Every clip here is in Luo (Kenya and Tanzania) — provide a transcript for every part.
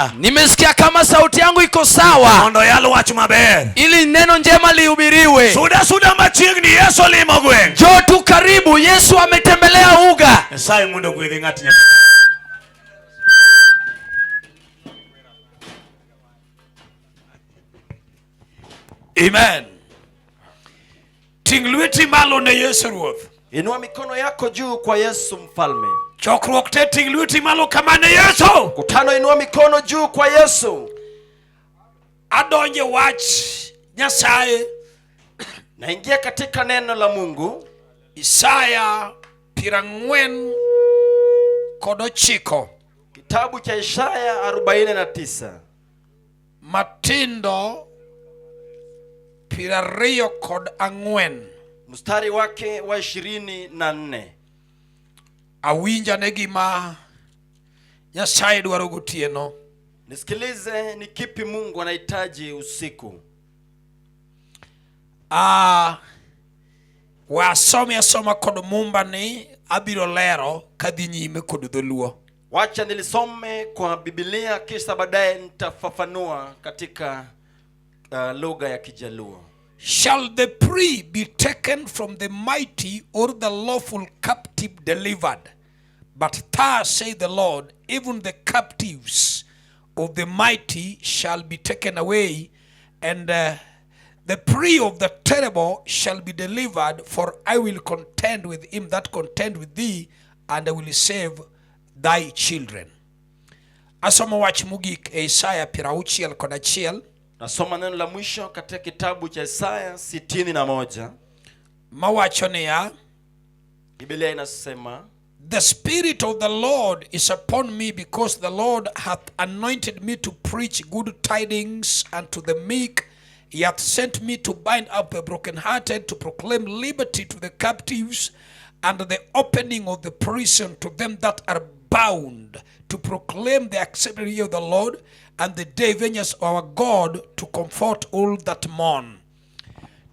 Nimesikia kama sauti yangu iko sawa mondo yal wach maber. Ili neno njema lihubiriwe. Suda suda machiegni Yesu olimo gweng'. Njoo tu karibu, Yesu ametembelea uga. Nyasaye mondo ogwedhi ng'at nya. Amen. Ting' lweti malo ne Yesu Ruoth. Inua mikono yako juu kwa Yesu mfalme. Chokruok te ting' lweti malo kama ne Yesu. Mkutano, inua mikono juu kwa Yesu. Adonje wach Nyasaye. Naingia katika neno la Mungu. Isaya 49. Kitabu cha Isaya 49. Matindo 24. Mstari wake wa 24. Awinja ne gima Nyasaye dwaro gotieno. Nisikilize ni kipi Mungu anahitaji usiku. Ah, wasome asoma kod mumba ni abiro lero kadhi nyime kod dholuo. Wacha nilisome kwa Biblia kisha baadaye nitafafanua katika lugha ya Kijaluo. Shall the prey be taken from the mighty or the lawful captive delivered? But thus say the Lord, even the captives of the mighty shall be taken away, and the prey of the terrible shall be delivered, for I will contend with him that contend with thee, and I will save thy children. Asomo wach mogik e Isaya 61. Nasoma neno la mwisho katika kitabu cha Isaya 61. Mawacho niya, Biblia inasema, The Spirit of the Lord is upon me, because the Lord hath anointed me to preach good tidings unto the meek. He hath sent me to bind up the brokenhearted, to proclaim liberty to the captives, and the opening of the prison to them that are bound, to proclaim the accepted year of the Lord, and the day vengeance of our God, to comfort all that mourn.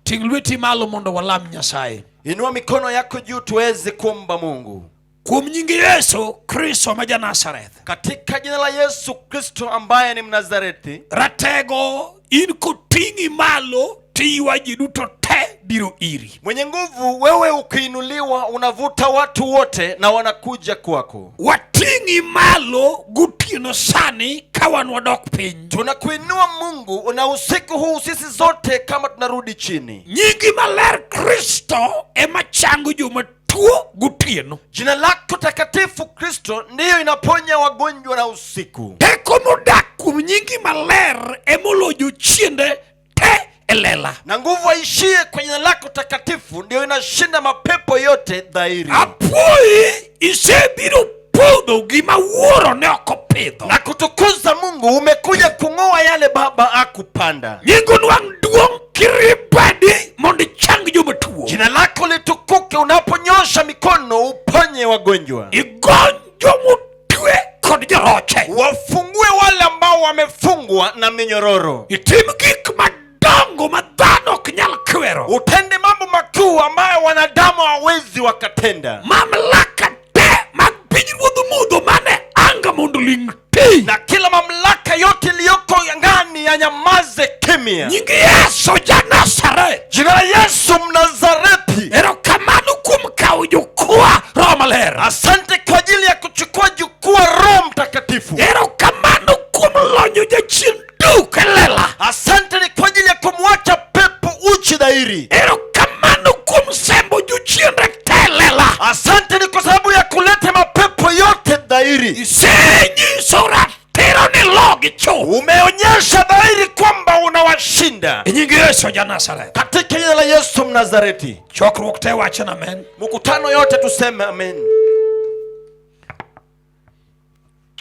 Ting' lweti malo mondo walam Nyasaye. Inua mikono yako juu tuweze kuomba Mungu. Kuom nying Yesu Kristo ma ja-Nazareth. Katika jina la Yesu Kristo ambaye ni Mnazareti. Ratego in koting'i malo tiywa ji duto te biro iri. Mwenye nguvu, wewe ukiinuliwa unavuta watu wote na wanakuja kwako. Wating'i malo gotieno sani ka wan wadok piny. Tunakuinua Mungu na usiku huu sisi zote kama tunarudi chini. Nyingi maler Kristo ema chango joma tuo gotieno. Jina lako takatifu Kristo ndiyo inaponya wagonjwa na usiku. Teko modak kuom nyingi maler emoloyo jochiende te e lela. Na nguvu aishie kwa jina lako takatifu ndiyo inashinda mapepo yote dhahiri. Apuoyi isebiro podho gima wuoro ne ok opidho. Na kutukuza Mungu, umekuja kung'oa yale baba akupanda. Nying onwang' duong' kiribadi mondo ichang joma tuo. Jina lako litukuke unaponyosha mikono uponye wagonjwa. Igony jomotwe kod joroche. Wafungue wale ambao wamefungwa na minyororo. Itim gik madongo ma dhano ok nyal kwero. Utende mambo makuu ambayo wanadamu hawawezi wakatenda. Mamlaka te mag pinyruodh mudho mane anga mondo ling' ti. Na kila mamlaka yote iliyoko angani yanyamaze kimya. Nying Yesu ja Nazareth. Jina la Yesu Mnazareti. Erokamano kuom kawo jukwaa Roho Maler. Asante kwa ajili ya kuchukua jukwaa Roho Mtakatifu. Erokamano kuom lonyo jachien duk e lela. Asante ni kwa ajili ya kumwacha pepo uchi dhahiri. Erokamano kuom sembo jochiende te e lela. Asante ni kwa sababu ya kuleta mapepo yote dhahiri. Isenyiso ratiro ni logi chuth. Umeonyesha dhahiri kwamba unawashinda. E nying Yesu ja Nazareth. Katika jina la Yesu Mnazareti. Chokruok te wacho na amen. Mkutano yote tuseme amen.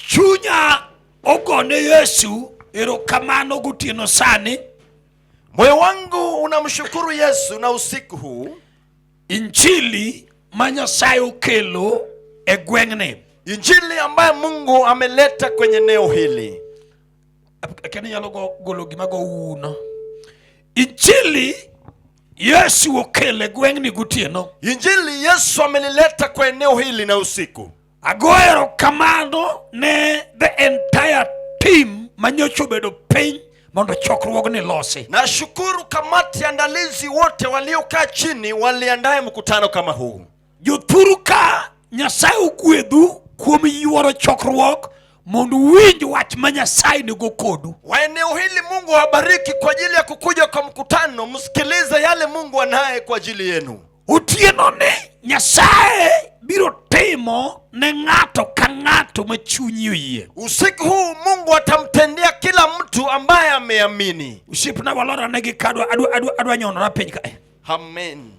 Chunya ogone Yesu erokamano gotieno sani. Moyo wangu unamshukuru Yesu na usiku huu. Injili ma Nyasaye okelo e gweng'ni. Injili ambayo Mungu ameleta kwenye eneo hili. Akia ni nyalo golo gima go uno. Injili Yesu okelo e gweng'ni gotieno. Injili Yesu amelileta kwa eneo hili na usiku. Ago erokamano ne the entire Team manyocha obedo piny mondo chokruogni losi. Nashukuru kamati andalizi wote waliokaa chini waliandae mkutano kama huu. Jothuru ka, Nyasaye ogwedhu kuom yuoro chokruok mondo uwinj wach ma Nyasaye nigo kodu. Wa eneo hili, Mungu awabariki kwa ajili ya kukuja kwa mkutano, msikilize yale Mungu anaye kwa ajili yenu. Otieno ni Nyasaye biro timo ne ng'ato ka ng'ato ma chunyi oyie. Usiku huu Mungu atamtendea kila mtu ambaye ameamini. Osiepna, walor ane gi ka, adwa nyonora piny kae. Amen.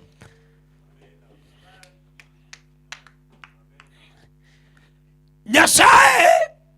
Nyasaye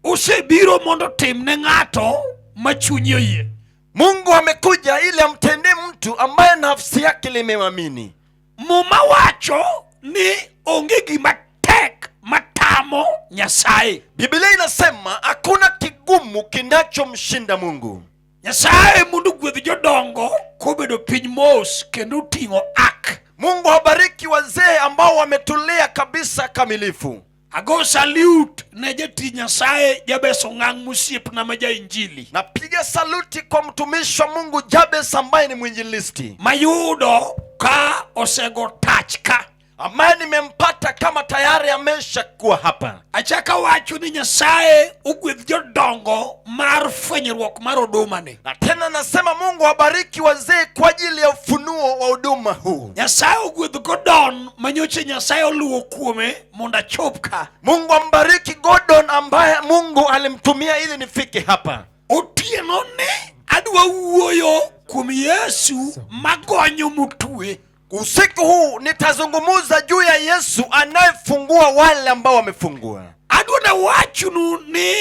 osebiro mondo otim ne ng'ato ma chunyi oyie. Mungu amekuja ili amtendee mtu ambaye nafsi yake limemwamini. Muma wacho ni onge gima tek matamo Nyasaye. Biblia inasema hakuna kigumu kinachomshinda Mungu. Nyasaye mondo ogwedh jodongo kobedo piny mos kendo oting'o ak. Mungu awabariki wazee ambao wametulia kabisa kamilifu. Ago salute ne jatich Nyasaye Jabes Ong'ang' mosiepna ma ja Injili. Napiga saluti kwa mtumishi wa Mungu Jabes ambaye ni mwinjilisti, mayudo ka osego tach ka, ambaye nimempata kama tayari ameshakuwa hapa. Achaka wacho ni Nyasaye ogwedh jodongo mar fwenyruok mar odumani. Na tena nasema Mungu awabariki wazee kwa ajili ya ufunuo wa huduma huu. Nyasaye ogwedh Gordon manyocha Nyasaye oluwo kuome mondo achop ka. Mungu ambariki Gordon ambaye Mungu alimtumia ili nifike hapa. Otieno ni adwa wuoyo kuom Yesu magonyo motwe. Usiku huu nitazungumza juu ya Yesu anayefungua wale ambao wamefungua. Adwa nawachnu ni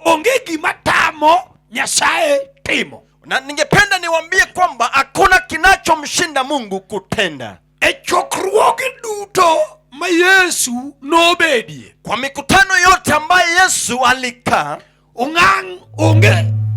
onge gima tamo Nyasaye timo. Na ningependa niwaambie kwamba hakuna kinachomshinda Mungu kutenda. E chokruoge duto ma Yesu nobedie, Kwa mikutano yote ambayo Yesu alikaa, ong'ang'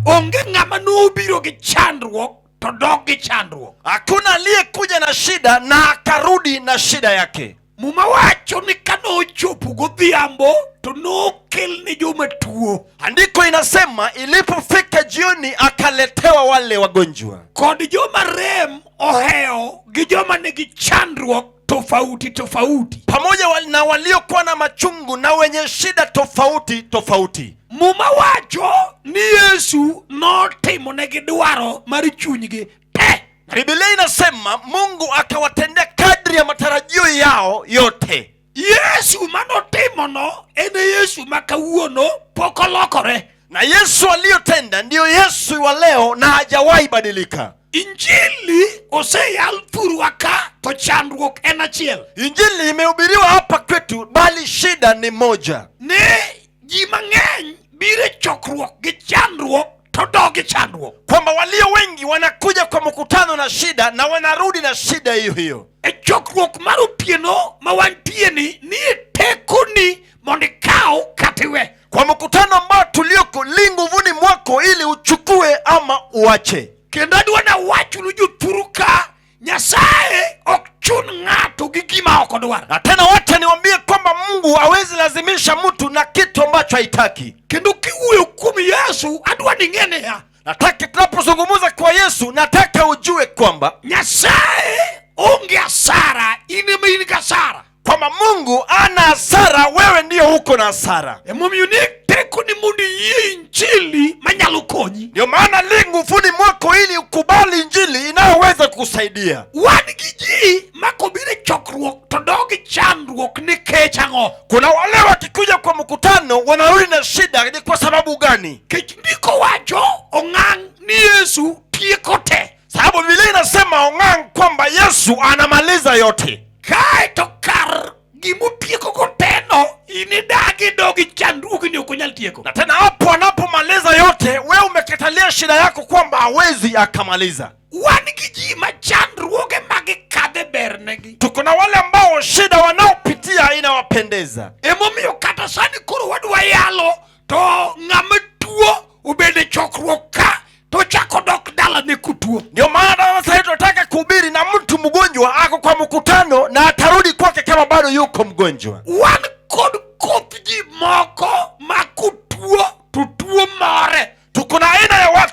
onge ng'ama nobiro gi chandruok to dok gi chandruok. Hakuna aliyekuja na shida na akarudi na shida yake. Muma wacho ni kanochopo godhiambo to nokel ne joma tuo Andiko inasema ilipofika jioni akaletewa wale wagonjwa kod joma rem ohewo gi joma nigi chandruok tofauti tofauti. Pamoja na waliokuwa na machungu na wenye shida tofauti tofauti. Muma wacho ni Yesu notimo negi dwaro mar chunygi te. Na Biblia inasema Mungu akawatendea kadri ya matarajio yao yote. Yesu manotimono en Yesu ma kawuono, pok olokore. Na Yesu aliyotenda ndiyo Yesu wa leo na hajawahi badilika. Injili oseyal thurwa ka to chandruok en achiel. Injili imehubiriwa hapa kwetu, bali shida ni moja. Ne ji mang'eny biro e chokruok gi chandruok to dok gi chandruok. Kwamba walio wengi wanakuja kwa mkutano na shida na wanarudi na shida hiyo hiyo. E chokruok mar otieno ma wantie ni nie tekoni mondo ikaw kata iwe. Kwa mkutano ambao tulioko li nguvuni mwako ili uchukue ama uache. Kendo adwa nawachnu jothuru ka, Nyasaye ok chun ng'ato gi gima ok odwar. Na tena wacha niwaambie kwamba Mungu hawezi lazimisha mtu na kitu ambacho haitaki. Kendo kiwuoyo kuom Yesu, adwa ni ing'e niya, Nataka tunapozungumza kwa Yesu, nataka ujue kwamba Nyasaye onge asara, in ema in gi asara. Kwamba Mungu ana hasara, wewe ndiyo uko na hasara. Emomiyo ne tekoni mondo iyie injili manyalo konyi. Ndio maana li nguvuni mwako ili ukubali injili inayoweza kukusaidia. Wan gi ji ma kobiro e chokruok to dok gi chandruok nikech ang'o? Kuna wale wakikuja kwa mkutano wanarudi na shida, ni kwa sababu gani? Kech ndiko wacho ong'ang' ni Yesu tieko te. Sababu Biblia inasema ong'ang' kwamba Yesu anamaliza yote. Kae to kar gimotieko go teno in idagi dog gi chandruogni ok onyal tieko. Na tena hapo anapomaliza yote, wewe umekatalia shida yako kwamba hawezi akamaliza. Wan gi ji ma chandruoge ma gikadhe bernegi. Tuko na wale ambao shida wanaopitia inawapendeza. Emomiyo kata sani koro wadwa yalo to ng'ama tuo obedo e chokruok ka to chako dok dalane kotuo. Ndio maana sasa hivi tunataka kuhubiri na mtu mgonjwa ako kwa mkutano na atarudi kwake kama bado yuko mgonjwa. Wan kod koth ji moko ma kotuo to tuo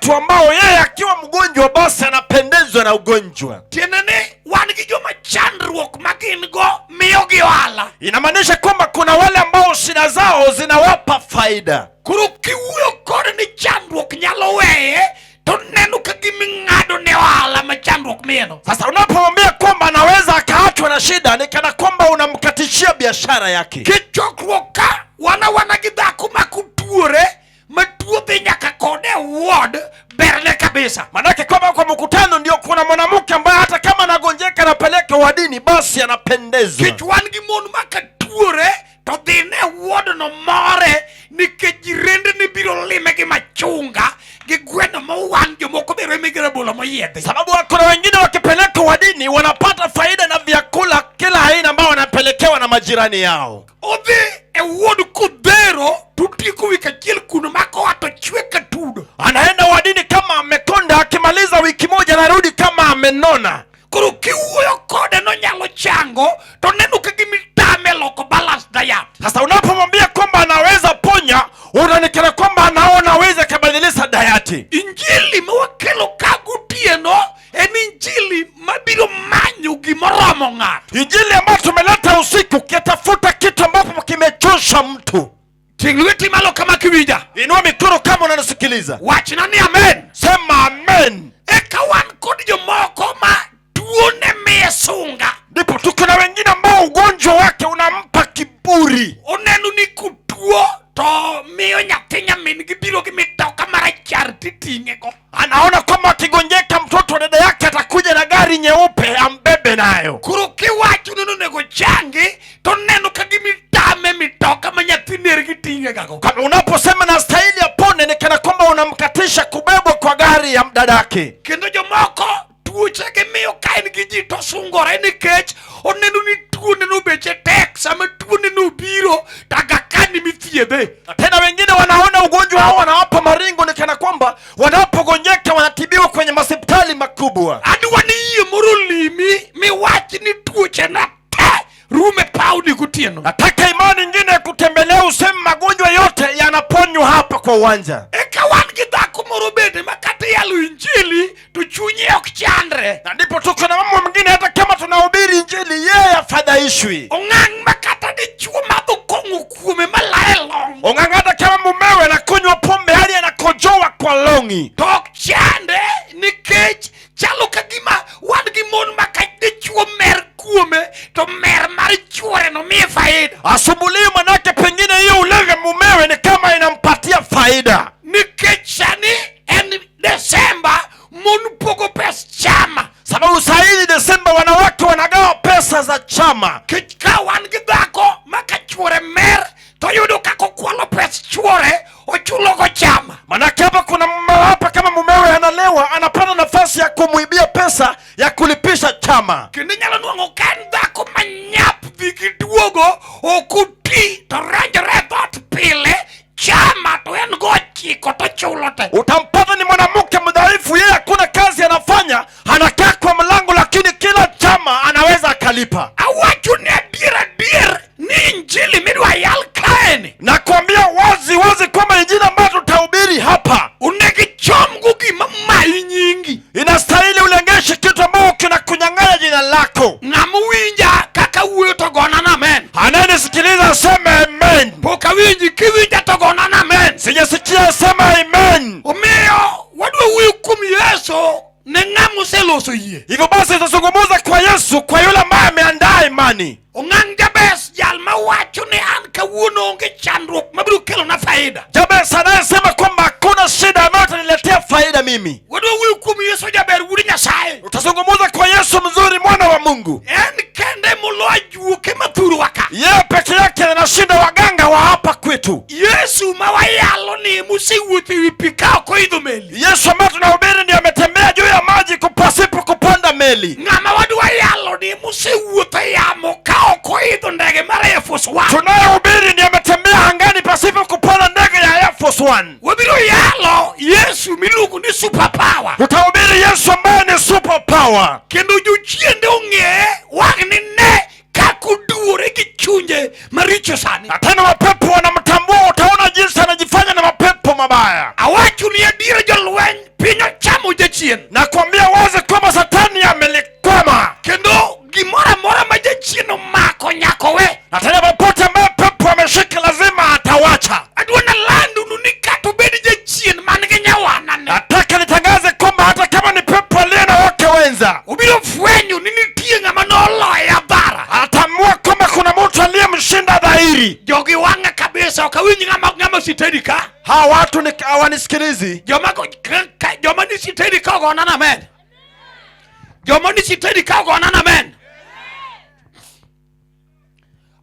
watu ambao yeye akiwa mgonjwa basi anapendezwa na ugonjwa. Tiende ni wan gi joma chandruok ma gin go miyogi ohala. Inamaanisha kwamba kuna wale ambao shida zao zinawapa faida. Koro kiwuoyo kode ni chandruok nyalo weye to neno ka gima ing'ado ne ohala ma chandruok miyeno. Sasa unapomwambia kwamba anaweza akaachwa na shida, ni kana kwamba unamkatishia biashara yake. Kichokruok ka wan awana gi dhako ma kotuore ma tuo dhi nyaka kode e ward berne kabisa. Manake kwamba kwa mkutano ndio kuna mwanamke ambaye hata kama anagonjeka anapeleka wadini, basi anapendezwa. Nikech wan gi mon ma ka tuore to dhi ne ward no more nikech jirendene biro lime gi machunga gi gweno mowang' jomoko be reme gi rabolo moyiedhi. Sababu kuna wengine wakipeleka wadini wanapata faida na vyakula kila aina ambao wanapelekewa na majirani yao. Odhi e ward kodhero totieko wik achiel kuno ma koa to chwe ka tudo. Anaenda wadini kama amekonda, akimaliza wiki moja anarudi kama amenona. Koro kiwuoyo kode nonyalo chango to neno ka gima itame loko balance diet. Sasa unapomwambia kwamba anaweza ponya, unaonekana kwamba anaona aweze akabadilisha dayati. Injili ma wakelo ka gotieno en injili mabiro manyo gimoromo ng'ato. Injili ambayo tumeleta usiku kitafuta kitu ambapo kimechosha mtu. Ting' lweti malo kama kiwinja. Inua mikono kama unanisikiliza, Wachna ni amen. sema amen. Eka wan kod jomoko ma tuone miye sunga. Ndipo tuko na wengine ambao ugonjwa wake unampa kiburi. Oneno ni kotuo to miyo nyathi nyamin gi biro gi mitoka marachar titing'e go. Anaona kwamba akigonjeka mtoto wa dada yake atakuja na gari nyeupe ambebe nayo. Koro kiwacho ni onego changi to neno ka gima itame mitoka ma nyathi nergi ting'e gago. Kama unaposema na stahili apone, ni kana kwamba unamkatisha kubebwa kwa gari ya dadake. Kendo jomoko tuoche gimiyo ka en gi ji to sungore nikech oneno ni tuone no beche tek sama tuone no biro to Aga Khan mithiedhe. Na tena wengine wanaona ugonjwa hao wanawapa maringo, ni kana kwamba wanapogonjeka wanatibiwa kwenye masipitali makubwa. Adwa ni yie moro limi miwach ni tuoche na te rume pawni gotieno. Nataka imani nyingine ya kutembelea useme magonjwa yote yanaponywa hapa kwa uwanja. Eka wan gi dhako moro bende ma kata iyalo injili to chunye ok chandre. Na ndipo tuko na mama mwingine, hata kama tunahubiri injili yeye afadhaishwi. Ong'ang' ma kata dichuo madho kong'o kuome malaye long. Ong'ang'a hata kama mumewe anakunywa pombe hadi anakojoa kwa longi, To ok chande nikech chalo ka gima wan gi mon ma ka dichuo mer kuome to mer mar chuore no miye faida. Asumbuliwi, manake pengine hiyo ulevi mumewe ni kama inampatia faida. Nikech sani en Desemba mon pogo pes chama. Sababu saa hii Desemba wanawake wanagawa pesa za chama. Kech ka wan gi dhako ma ka chuore mer to yudo kaka okwalo pes chuore ochulogo chama. Manake hapa kuna hapa, kama mumewe analewa anapata nafasi ya kumwibia pesa ya kulipisha chama. Kendo inyalo nwang'o ka en dhako manyap dhi gi duogo ok oti to ranjore e dhoot pile chama to en go ochiko to chulo te. Utampata ni mwanamke mdhaifu, yeye hakuna kazi anafanya, anakaa kwa mlango, lakini kila chama anaweza akalipa. Awacho ni adier adier ni injili midwa yal kaeni Nakwambia wazi wazi kwamba injili ambayo tutahubiri hapa onego ichomgo gima mayi nyingi. Inastahili ulengeshe kitu ambacho kinakunyang'anya jina lako. Ng'ama winja kaka wuoyo to gona na amen. Anayenisikiliza aseme amen. Pok awinji kiwinja to gona na amen. Sijasikia, sema amen. Omiyo wadwa wuoyo kuom Yesu ne ng'ama oseloso yie. Hivyo basi tutazungumza kwa Yesu, kwa yule ambaye ameandaa imani. Ong'ang' Jabes jal mawacho ni an kawuono onge chandruok mabiro kelona faida. Jabes anayesema kwamba hakuna shida ambayo itaniletea faida mimi. Wadwa wuoyo kuom Yesu jaber wuod Nyasaye. Utazungumza kwa Yesu mzuri, mwana wa Mungu. En kende molo ajuoke mathurwa ka. Yeye peke yake anashinda waganga wa hapa kwetu. Yesu ma wayalo ni mosewuotho ewi pi ka ok oidho meli. Yesu ambaye tunahubiri ndiye ametembea juu ya maji pasipo kupanda meli. Ng'ama wadwa yalo ni mosewuotho e yamo ka ok oidho ndege mar Air Force One. Tunayehubiri ndiye ametembea angani pasipo kupanda ndege ya Air Force One. Wabiro yalo Yesu miluongo ni super power. Tutahubiri Yesu ambaye ni super power. Kendo jochiende ong'eye wang' ni ne kaka oduwore gi chunje maricho sani. Na tena mapepo wanamtambua, utaona jinsi anajifanya na mapepo mabaya. Awacho Awacho ni adier jolweny piny ochamo jachien. Nakwambia wazi kwamba satani amelikwama. Kendo gimoro amora ma jachien omako nyaka we. Na tena popote ambaye pepo ameshika lazima atawacha. Adwa nalandonu ni kata obed jachien man gi nyawanane. Nataka nitangaze kwamba hata kama ni pepo aliye na wake wenza, Obiro fwenyo ni nitie ng'ama noloye abara. atambua kwamba kuna mtu aliyemshinda dhahiri. Jogi wang'a kabisa ok awinj ng'ama ositedi ka. Hawa watu hawanisikilizi. Joma ni sitedi ka ogona amen. Joma ni sitedi ka ogona amen.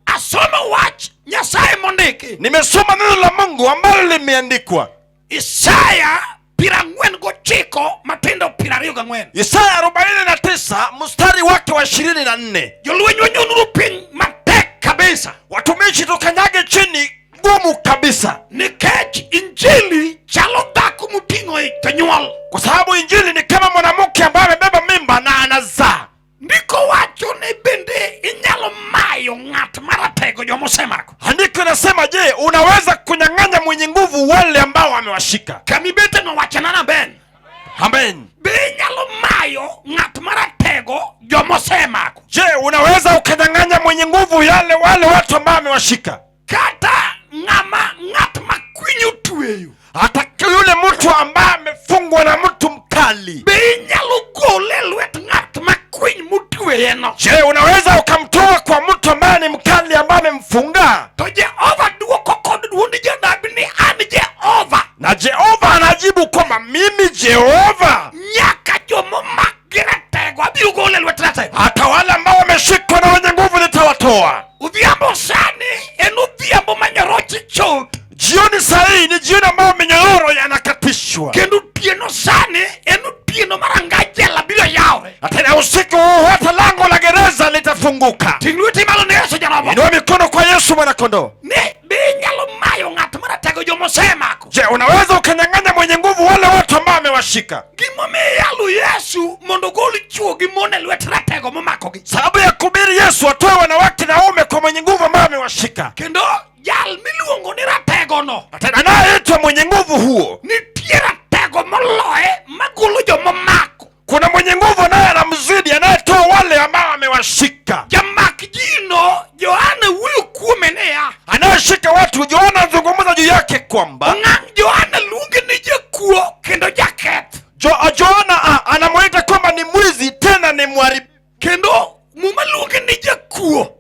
Asomo wach Nyasaye mondiki. Nimesoma neno la Mungu ambalo limeandikwa. Isaya 49 matindo 24. Isaya 49 mstari wake wa 24. Jolweny wanyonuru piny matek kabisa. Watumishi, tukanyage chini gumu kabisa. Nikech injili chalo dhako moting'o ich to nyuol. Kwa sababu injili ni kama mwanamke ambaye amebeba mimba na anazaa. Ndiko wacho ni bende inyalo mayo ng'at maratego jomosemako. Andiko inasema, je, unaweza kunyang'anya mwenye nguvu wale ambao wamewashika? Kamibete no wachana na ben. Amen. Be inyalo mayo ng'at maratego jomosemako. Je, unaweza ukanyang'anya mwenye nguvu yale wale watu ambao amewashika? Kata ng'ama ng'at makwinyo tweyo. Hata yule mtu ambaye amefungwa na mtu mkali. Be inyalo gole e lwet ng'at makwiny motweyeno. Je, unaweza ukamtoa kwa mtu ambaye ni mkali ambaye amemfunga? To Jehova duoko kod duond janabi ni an Jehova. Na Jehova anajibu kwamba mimi Jehova, Nyaka jomomak gi ratego abiro golo e lwet ratego. hata wale ambao wameshikwa na wenye nguvu nitawatoa. Odhiambo sani en odhiambo ma nyoroche chot. Jioni saa hii ni jioni ambayo minyororo yanakatishwa. Kendo otieno sani en otieno ma rangaj jela biro yawre. Na tena usiku huu hata lango la gereza litafunguka. Ting' lweti malo ne Yesu janobo. Inua mikono kwa Yesu mwanakondoo. Ne be inyalo mayo ng'at maratego jomosemako. Je, unaweza ukanyang'anya mwenye nguvu wale watu ambao amewashika? Gimomiyo iyalo Yesu mondo ogol chwo gi mon e lwet ratego momakogi. Sababu ya kuhubiri Yesu atoe wanawake na waume kwa mwenye nguvu ambaye amewashika. Kendo jal miluongo ni rategono Na tena anayeitwa mwenye nguvu huo, nitie ratego moloye magolo jomomako. kuna mwenye nguvu naye anamzidi, anayetoa wale ambao amewashika. Jamak jino Johana wuoyo kuome niya Anayeshika watu, Yohana anazungumza juu yake kwamba Ong'ang' Johana luonge ni jakuo kendo jaketh. Yohana anamwita kwamba ni mwizi tena ni mharibifu. Kendo Muma luonge ni jakuo.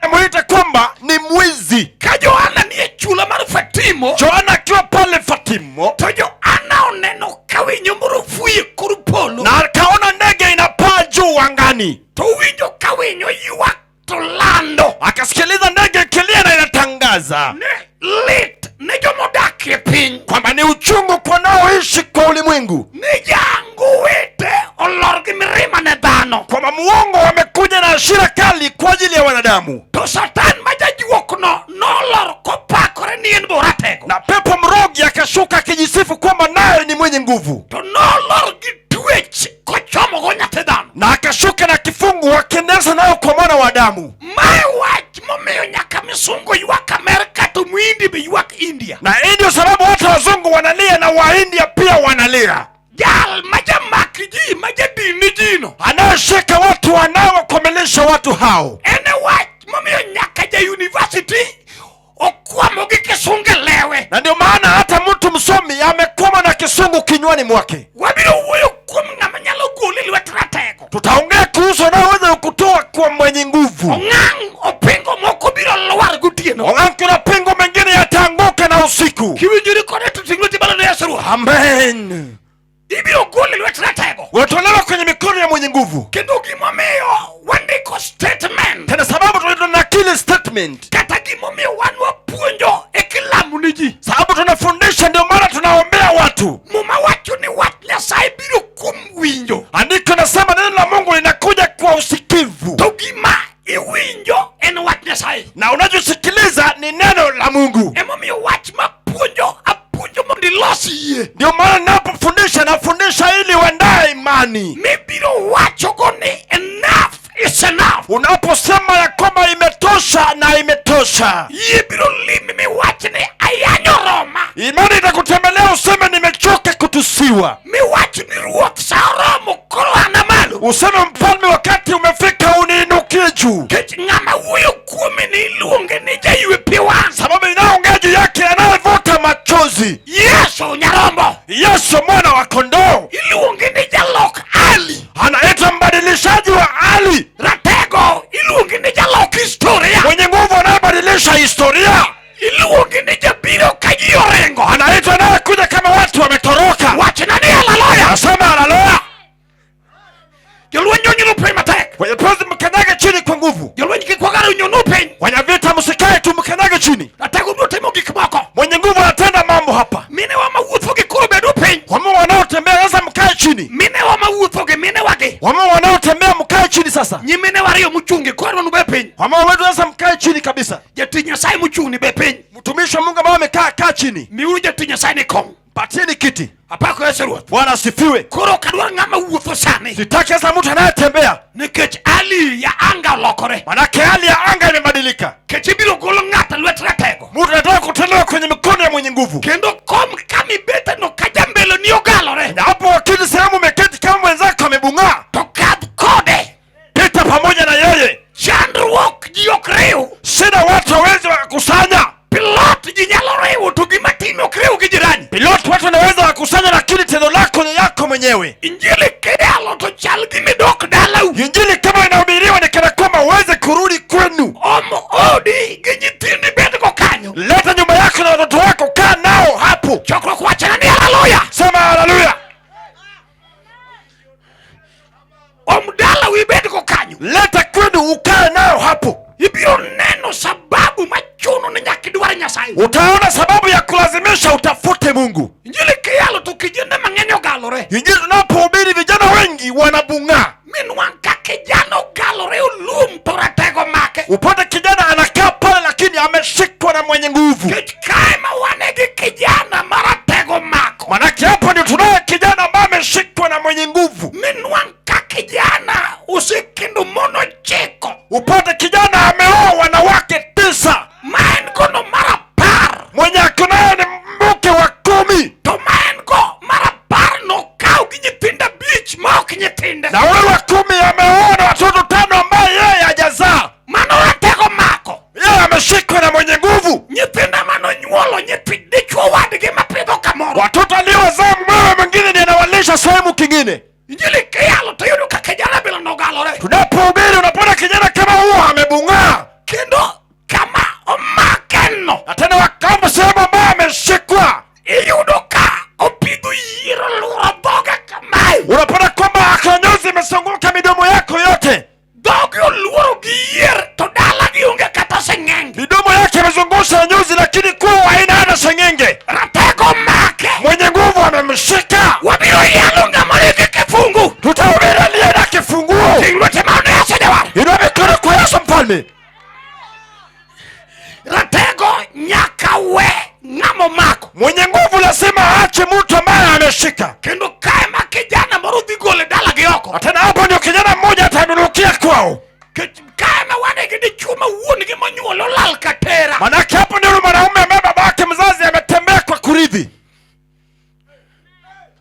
Anamwita kwamba ni mwizi. Ka Johana nie chula mar Fatimo, Yohana akiwa pale Fatimo to Johana oneno ka winyo moro fuyo e kor polo. na akaona ndege inapaa juu angani, To winjo ka winyo ywak to lando akasikiliza ndege ikilia na inatangaza ne lit ne jomodak e piny kwamba ni uchungu kwa wanaoishi kwa ulimwengu, ni jangu wete olor gi mirima ne dhano. kwamba muongo wamekuja na hasira kali kwa ajili ya wanadamu. To Satan ma jajuokno nolor kopakore ni en bo ratego. Na pepo mrogi akashuka akijisifu kwamba naye ni mwenye nguvu, To nolor gi twech kochomogo nyathi dhano. na akashuka na kifungu akiendeleza nayo kwa mwana wa Adamu. Mae wach momiyo nyaka misungu ywak Amerka to muhindi be ywak India. Na hii ndio sababu hata wazungu wanalia na Waindia pia wanalia. Jal ma jamak ji ma jadin jino Anayeshika watu wanaowakomelesha watu hao. en e wach momiyo nyaka ja university okwamo gi kisungu e lewe. Na ndio maana hata mtu msomi amekwama na kisungu kinywani mwake. Wabiro wuoyo kuom ng'ama nyalo goli e lwet ratego. Tutaongea kuhusu anayeweza kutoa kwa mwenye nguvu. Ong'ang' opingo moko biro lwar gotieno. Ong'ang' kuna pingo mengine yataanguka na usiku. Kiwinjori kode to ting' lweti malo ne Yesu Ruoth. Amen. Ibiro goli e lwet ratego. Unatolewa kwenye mikono ya mwenye nguvu. Kendo gimomiyo wandiko statement Tena sababu tunakili statement, kata gimomiyo wan wapuonjo e kilamu ni ji. sababu tunafundisha, ndio maana tunaombea watu. Muma wacho ni wach Nyasaye biro kuom winjo. Andiko nasema neno la Mungu linakuja kwa usikivu, To gima iwinjo en wach Nyasaye. na unachosikiliza ni neno la Mungu. Emomiyo wach mapuonjo apuonjo mondo ilos yie. Ndio maana ninapofundisha nafundisha ili uandae imani. Mibiro wachogo ni enough is enough. Unaposema ya kwamba imetosha na imetosha, Yie biro limi miwach ni ayanyo Roma. imani itakutembelea useme nimechoka. jua, Miwach ni ruoth sa oromo koro an amalo. Useme mfalme, wakati umefika uniinukie juu, Nikech ng'ama wuoyo kuome ni iluonge ni jaywe pi wang'. Sababu inaongea juu yake anayevuta machozi. Yesu nyarombo. Yesu mwana wa kondoo. Iluonge ni jalok hali. Anaitwa mbadilishaji wa hali. Ratego iluonge ni jalok historia. Mwenye nguvu anayebadilisha historia. Iluonge ni jabiro ka ji oringo. Anaitwa anayekuja kama watu wametoroka. Wachna ni haleluya. Nasema haleluya. Jolweny onyuno piny matek. Wanafunzi, mkanyage chini kwa nguvu. Jolweny kik wagaro onyono piny. Wanavita, msikae tu, mkanyage chini. Ratego biro timo gik moko. Mwenye nguvu anatenda mambo hapa. Minewa mawuotho gi koro bedo piny. Wamama wanaotembea sasa, mkae chini. Minewa mawuotho gi minewagi. Wamama wanaotembea mkae chini sasa. Nyiminewa ariyo mochung' gi koro nube piny. Wamama wetu sasa, mkae chini kabisa. Jatich Nyasaye mochung' ni be piny. Mtumishi wa Mungu ambaye amekaa, kaa chini. Miuru jatich Nyasaye ni kom. Patieni kiti. Apako Yesu Ruoth. Bwana asifiwe. Koro ok adwar ng'ama wuotho sani. Sitaki sasa mtu anayetembea, Nikech hali ya anga olokore. manake hali ya anga imebadilika. Kech ibiro golo ng'ato e lwet ratego. Mtu anataka kutolewa kwenye mikono ya mwenye nguvu. Kendo kom kamibete no ka jambelo ni ogalore. Na hapo wakili sehemu umeketi kama mwenzako amebung'aa, To kadh kode. pita pamoja na yeye. Chandruok ji ok riw. Shida watu hawezi wakakusanya. Pilot ji nyalo riwo to gima timo ok riw gi jirani. Pilot watu wanaweza wakusanya, lakini tendo lako ni yako mwenyewe. Injili kiyalo to chal gima idok dalau. Injili kama inahubiriwa ni kana kwamba uweze kurudi kwenu. Om odi gi nyithindi bedgo kanyo. Leta nyumba yako na watoto wako, kaa nao hapo. Chokruok wachna ni haleluya. Sema haleluya. Om dalau ibedgo kanyo. Leta kwenu ukae nao hapo. Ibiro neno sababu machuno ni nyaka idwar Nyasaye. Utaona sababu ya kulazimisha utafute Mungu. Injili kiyalo to kijende mang'eny ogalore. Injili tunapohubiri vijana wengi wanabung'aa. Minwang' ka kijana ogalore olum to ratego make. Upate kijana anakaa pale, lakini ameshikwa na mwenye nguvu. Nikech kae ma wane gi kijana ma ratego mako. Manake hapo ndio tunaye kijana ambaye ameshikwa na mwenye nguvu. Minwang' ka kijana osekendo mon ochiko. Upate kijana ameoa wanawake 9. Ma en gono mar 10. Mwenye ako naye ni mke wa 10. To ma en go mar 10 nokaw gi nyithindo 5 ma ok nyithinde. Na wewe wa 10 ameoa na watoto 5 ambaye yeye hajazaa. Mano ratego mako. Yeye ameshikwa na mwenye nguvu. Nyithindo manonyuolo nyithi dichuo wadgi mapidho kamoro. Watoto aliowazaa mumewe mwingine ndiye anawalisha sehemu kingine. Injili kiyalo to iyudo ka kijana bila nogalore. Tunapohubiri unapata kijana kama huo amebung'aa. Kendo kama omakeno. Na tena wakamba sehemu ambayo ameshikwa. Iyudo ka opidho yier olworo dhoge kamae. Unapata kwamba akonyozi imezunguka midomo yako yote. Dhoge oluoro gi yier to dalagi onge kata seng'enge. Midomo yake imezungusha nyuzi lakini kuu haina hata seng'enge. Ratego make. Mwenye nguvu amemshika. Wabiro yalo ng'ama nigi kifungu. Tutahubiri aliye na kifunguo. Ting' lwete ma ne Yesu jawar. Inua mikono kwa Yesu mfalme. Ratego nyaka we ng'ama omako. Mwenye nguvu lazima aache mtu ambaye ameshika. Kendo kae ma kijana moro dhi gole dalagi oko. Na tena hapo ndio kijana mmoja atanunukia kwao. Kae ma wane gi dichuo ma wuon gi monyuolo lal ka tera. Manake hapo ndio mwanaume ambaye babake mzazi ametembea kwa kuridhi.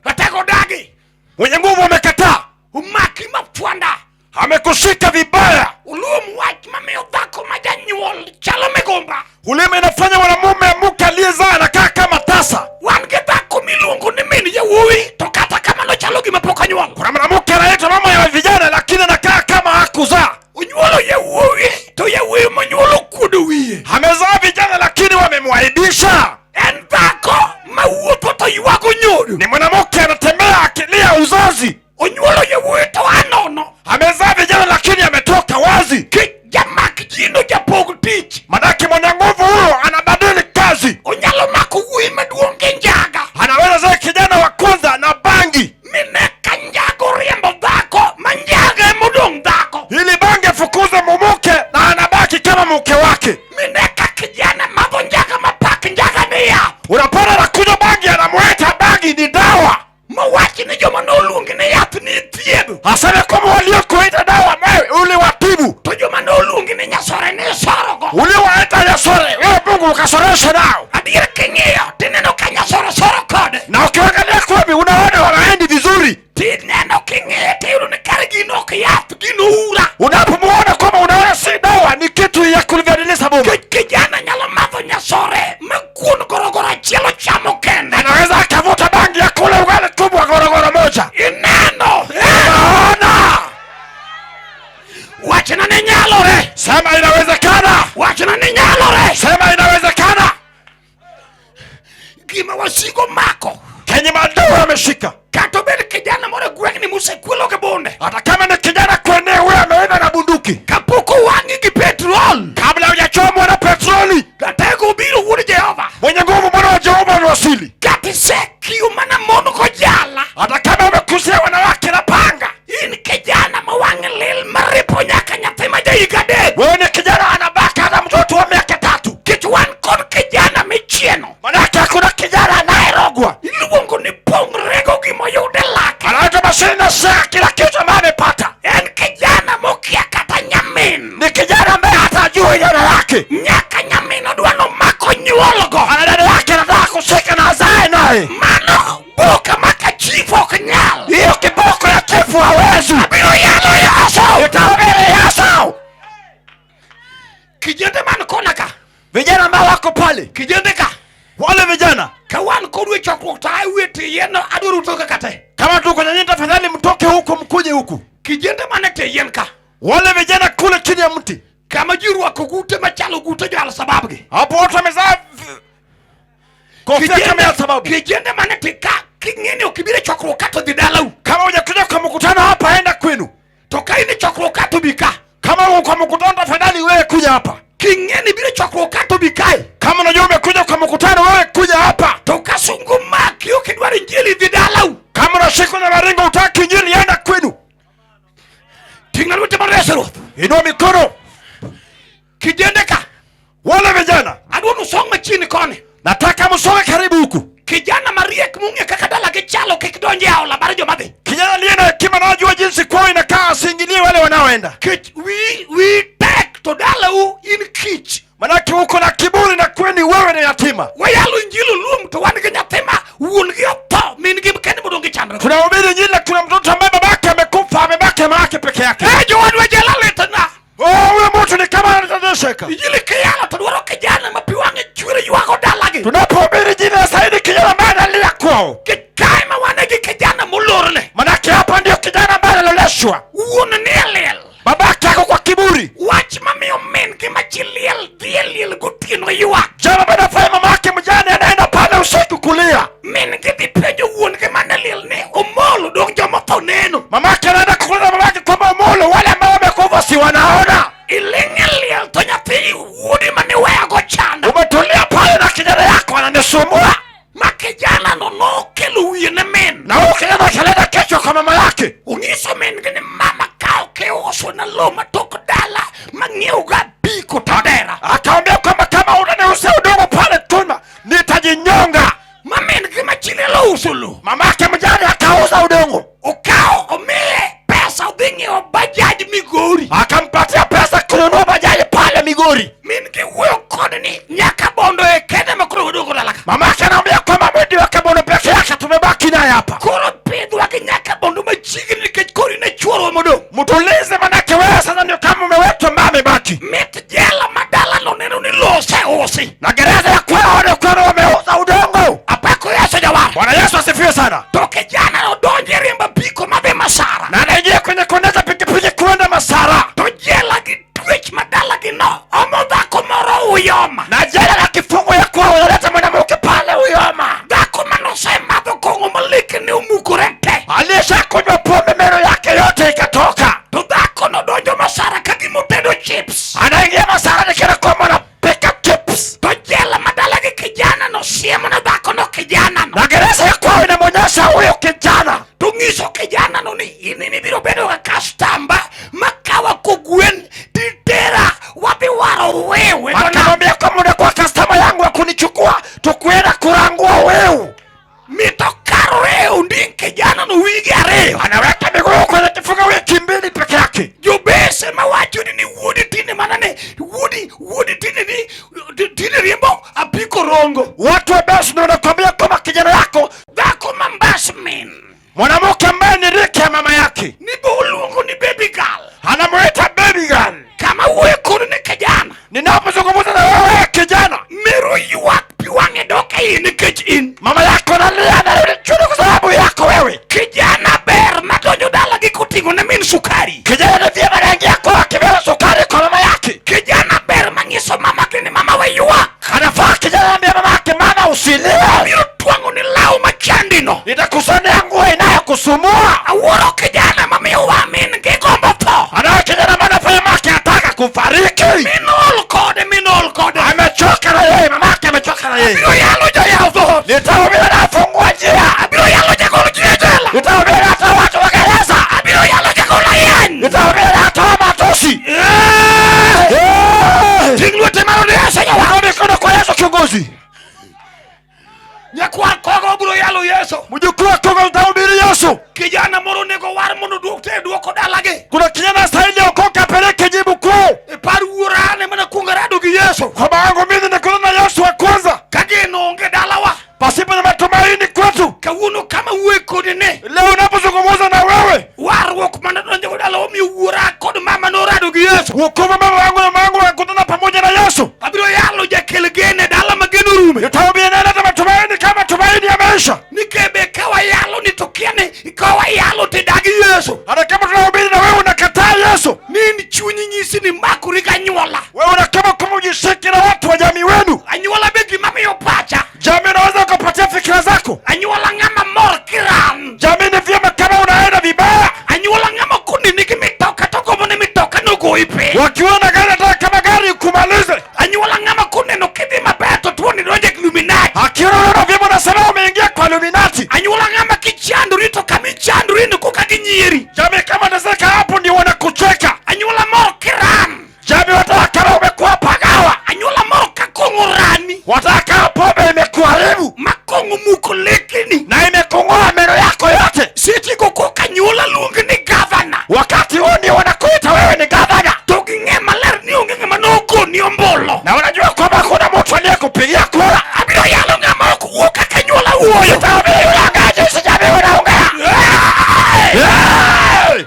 Ratego dagi. Mwenye nguvu amekataa. Umaki mafwanda. Amekushika vibaya. Ulum wach mamiyo dhako ma janyuol chalo migumba. Ulimi inafanya mwanamume mke aliyezaa anakaa kama tasa. Wan gi dhako miluongo ni min yawuowi to kata kamano chalo gima pok onyuolo. Kuna mwanamke anaitwa mama ya vijana lakini anakaa kama hakuzaa. Onyuolo yawuowi to yawuowi monyuolo okuodo wiye. Amezaa vijana lakini wamemwaibisha. En dhako mawuotho to ywago nyodo. Ni mwanamke anatembea akilia uzazi. Onyuolo yawuowi to anono. Amezaa vijana lakini ametoka wazi. Kik jamak jino japog tich. Manake mwenye nguvu huyo anabadili kazi. Onyalo mako wuoyi maduong' gi njaga. Anaweza zaa kijana wa kwanza na bangi. Mine ka njaga oriembo dhako ma njaga emodong' dhako. Ili bangi afukuze mumuke na anabaki kama mke wake. Mine ka kijana madho njaga mapak njaga niya. Unapata anakunywa bangi anamuita bangi ni dawa. Mowach ni joma noluongi ni yath ni thiedho. Aseme kwamba waliokuita dawa wewe uliwatibu. To joma noluongi ni nyasore ni isorogo. Uliwaita nyasore, wewe Mungu ukasoresha nao. Adier king'iyo tineno ka nyasore soro kode. Na ukiangalia kweli unaona ameshika. Kata obed kijana moro e gweng'ni mosekwelo gi bunde. Hata kama ni kijana kwenye huyo ameiva na bunduki, Kapok owang'i gi petrol. Kabla hujachomwa na petroli, Ratego obiro wuod Jehova. Mwenye nguvu mwana wa Jehova amewasili. Kata isekiyo mana mon gojala. Hata kama umekusia wanawake na panga, In kijana ma wang'e lil maripo nyaka nyathi ma jahiga 3. Wewe ni kijana anabaka hata mtoto wa miaka 3. Kech wan kod kijana michieno. Manake hakuna kijana anayerogwa. Iluongo ni pong' rego gimoyudo e lake. Anaitwa mashine na saa kila kitu ambaye amepata. En kijana mokia kata nyamin. Ni kijana ambaye hata hajui jina lake. Nyaka nyamin odwa nomako nyuolgo. Ana dada yake anataka kushika na azae naye. Mano boka maka chief ok nyal. Hiyo kiboko ya chifu hawezi. Abiro yalo Yesu. Nitahubiri Yesu. Kijende man kona ka. Vijana ambao wako pale. Kijende ka. Wale vijana. Ka wan kodu e chokruok to awe tie yien no, adwaro utoka kate. Kama tuko kwenye nyinyi, tafadhali mtoke huku mkuje huku. Kijende mane tie yien ka. Wale vijana kule chini ya mti. Kama ji orwako gute machalo gute jo Al-Shabaab gi. Hapo watu wamezaa kofia kama ya Al-Shabaab. Kijende mane tie ka, king'eni ok ibiro e chokruok ka to dhi dalau. Kama hujakuja kwa mkutano hapa, enda kwenu. To ka in e chokruok ka to bi ka. Kama uko kwa mkutano, tafadhali wewe kuja hapa. King'eni biro e chokruok ka to bi kae. Kama unajua umekuja kwa mkutano, wewe kuja hapa. To ka sungu maki ok idwar injili, dhi dalau. Kama unashikwa na maringo hutaki injili, enda kwenu. Ting'a lweti mar reso Ruoth. Inua mikono. Kijende ka. Wale vijana. Adwa ni usong machiegni koni. Nataka msonge karibu huku. Kijana mariek mong'e kaka dalagi chalo kik donj e aola mar joma dhi. Kijana aliye na hekima na anajua jinsi kwao inakaa asiingilie wale wanaoenda. Kech wi tek to dalau in kich. Manake uko na kiburi na kweni wewe ni yatima. Wayalo injili luom to wan gi nyathi ma wuon gi otho, min gi kende modong' gi chandruok. Tunahubiri injili na kuna mtoto ambaye babake amekufa, amebaki mama yake peke yake. Jowadwa jela litna. Oh, huyo mtu ni kama anateseka. Injili kiyalo to dwaro kijana ma pi wang'e chwer ywago dalagi. Tunapohubiri injili ya saidi kijana ambaye analia kwao. Kae ma wan gi kijana molorne. Manake hapa ndio kijana ambaye analoleshwa. Wuon ni e liel. Babake ako kwa kiburi. Wach mamiyo min gi ma chi liel dhi e liel gotieno ywak. Jambo ambalo anafanya mama yake mjane anaenda pale usiku kulia. Min gi dhi penjo wuon gi mane liel ni Omolo dong joma otho neno. Mama yake anaenda kuuliza mama yake kwamba Omolo wale ambao wamekufa si wanaona. Iling' e liel to nyathi wuodi mane iweyogo chanda. Umetulia pale na kijana yako ananisumbua. Ma kijana no nokelo wiye ne min. Na huyo kijana akaleta kesho kwa mama yake. Onyiso min gi ni mama ka ok iuso na lowo matok dala mang'iew ga apiko tadera. Akaambia kwamba kama unaniuzia udongo pale Tuna nitajinyonga. Ma min gi ma chi liel ouso lowo. Mama yake mjane akauza udongo. Okawo omiye pesa odhi ng'iewo bajaj Migori. Akampatia pesa kununua bajaji pale Migori. Min gi wuoyo kode ni nyaka bondo e kende ma koro waduogo dala ka. Mama yake anamwambia kwamba mwindi wake bondo peke yake tumebaki naye hapa. Koro pidhwa gi nyaka bondo machiegni nikech koro in e chuorwa modong'. Mtulize manake wewe sasa ndio kama mume wetu ambaye amebaki. Mit jela ma dalano neno ni lowo oseusi. Na gereza ya kwao ndio kwao wameuza udongo. Apako Yesu jawar. Bwana Yesu asifiwe sana. To kijana odonjo e riembo apiko madhi Masara. Na anaingia kwenye kuendesha pikipiki kwenda Masara. To jela gi twech ma dalagi no omo dhako moro Uyoma. Na jela la kifungo ya kwao wanaleta mwanamke pale Uyoma. Dhako manosemadho kong'o malik ne omukore te. Alishakunywa pombe meno yake yote ikatoka. To dhako nodonjo Masara ka gima otedo chips. Anaingia Masara ni kana kwamba anapika chips. To jela ma dalagi kijana no siemo ne dhako no kijana no. Na gereza ya kwao inamwonyesha huyo kijana. To ng'iso kijana no ni in ibiro bedo ga kastamba makawa kogwen titera wadhi waro wewe. Akamwambia kama unakuwa kastama yangu ya kunichukua tukwenda kurangua wewe. Mito karo wewe ndi kijana no wigi ariyo. Anaweka miguu kwenye kifungo wiki 2 peke yake. Jobese mawacho ni wuodi tinde mana ne wuodi tinde ni tinde riembo apiko rongo. Watu wa basi ndio wanakuambia kama kijana yako dhako mambasmin. Mwanamke ambaye ni rika ya mama yake. Ni boluongo ni baby girl. Anamuita baby girl. Kama wewe kono ni kijana. Ninapozungumza na wewe kijana, mero ywak pi wang'e dok e iye nikech in. Mama yako analia anarudi chini kwa sababu yako wewe. Kijana ber madonjo dala gi koting'o ne min sukari. Kijana ni vyema anaingia kwa akibeba sukari kwa mama yake. Kijana ber manyiso mama gi ni mama we ywak. Anafaa kijana ambia mama yake mama usilie. Biro twang'o ni law machandino. no. Nitakusonea nguo inayokusumbua. Awuoro kijana mamiyo wamin gi gombo tho. Anaye kijana maana fanya mamake anataka kufariki. Min ol kode, min ol kode. Amechoka na yeye, mamake amechoka na yeye. Abiro yalo joyaw dhoot. Nitahubiri na afungua njia. Abiro yalo jagol ji e jela. Nitahubiri hata watu wa gereza. Abiro yalo jagol ayany. Nitahubiri hata wa matusi. Eh! Ting' lwete malo ne Yesu nyawa. Inua mikono kwa Yesu kiongozi. Nyakwar kogo obiro yalo Yesu. Mjukuu wa Kongo nitahubiri Yesu. Kijana moro onego war mondo duok te duoko dalagi. Kuna kijana stahili okoke apeleke jibu kuu. E par wuora ane mana kuongo rado gi Yesu. Kwa yangu mimi nikutana na Yesu wa kwanza. Ka geno onge dalawa. Pasipo na matumaini kwetu. Kawuono kama wuoyo kodi ni. Leo unapozungumza na wewe, Warruok mane donjo dalawa omiyo wuora kod mama norado gi Yesu. wokovu mama wangu na mama yangu wakutana pamoja na Yesu. Abiro yalo jakel geno e dala ma geno orume. Nitahubiri naleta matumaini kama tumaini yameisha. Ni kebe ka wayalo ni to kia ni ka wayalo to idagi Yesu. Hata kama tunahubiri na wewe unakataa Yesu, Ni in chunyi nyisi ni makori gi anyuola. wewe unakama kama ujishiki na watu wa jamii wenu. Anyuola be gima miyo pacha. Jamii unaweza ukapatia fikira zako. Anyuola ng'ama mor kiran. Jamii ni vyema kama unaenda vibaya. Anyuola ng'ama kundi nigi mitoka to gombo ni mitoka nogoyi piny. Wakiona gari hata kama gari kumalize. Anyuola ng'ama koneno kidhi maber to tuoni donjo e Illuminati. Akiona unaona vyema unasema umeingia kwa Illuminati. Anyuola ng'ama kichandori to kama ichandori ni koka ginyieri. Jamii kama unateseka hapo ndio wanakucheka. Anyuola mor kiran. Jamii wataka kama umekuwa pagawa. Anyuola mor ka kong'o rani. Wataka kama pombe imekuharibu Ma kong'o muko lekeni. na imekung'oa meno yako yote. Seche go koka anyuola luongi ni gavana. Wakati huo ndio wanakuita wewe ni gavana, To ging'e maler ni onge ng'ama nogoni ombulu. na unajua kwamba hakuna mtu aliyekupigia kura. Abiro yalo ng'ama ok wuo kaka anyuola wuoyo. Nitahubiri yule ambaye jinsi jamii wanaongea. Hey!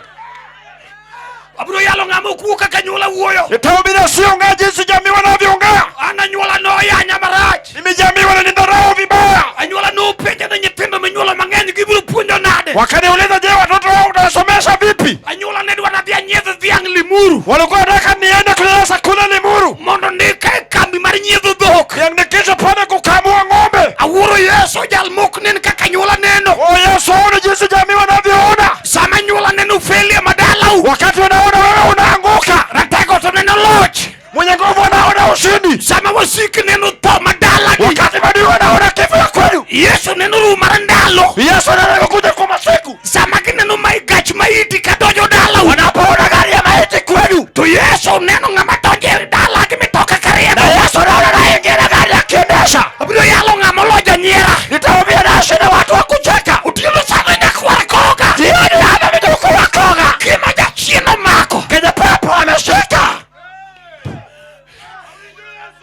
Abiro yalo ng'ama ok wuo kaka anyuola wuoyo. Nitahubiri asiyeongea jinsi jamii wanavyoongea. An anyuola noyanya marach. Mimi jamii wananidharau vibaya. Anyuola nopenja ni nyithindo minyuolo mang'eny gibiro puonjo nade. Wakaniuliza, je, watoto wao utawasomesha vipi? Anyuola ne dwa nadhi anyiedh dhiang' Limuru Walikuwa wanataka niende kunyanyasa kule Limuru, mondo ndika e kambi mar nyiedho dhok. niandikishe pale kukamua ng'ombe. Awuoro Yesu jal mok nen kaka anyuola neno. Oh Yesu, aone jinsi jamii wanavyoona. Sama anyuola neno failure madalau, Wakati wanaona wewe unaanguka, ratego to neno loch. mwenye nguvu anaona ushindi. Sama wasiki neno tho madalagi, Wakati maadui wanaona kifo ya kwenu, Yesu neno rum mar ndalo. Yesu anaenda kuja kwa masiku. Sama gineno gach maiti kadonjo dalau, Wanapoona gari ya maiti kwenu, to Yesu neno ng'ama donjo e dala gi mitoka na kariembo. Yesu anaona anaingia na gari akiendesha. Abiro yalo ng'ama olojo nyiera. Nitahubiri na watu wa kucheka. Otieno sano nyakwar koga. Jioni hapa mituko wa koga, Gima jachien omako. kenye pepo ameshika.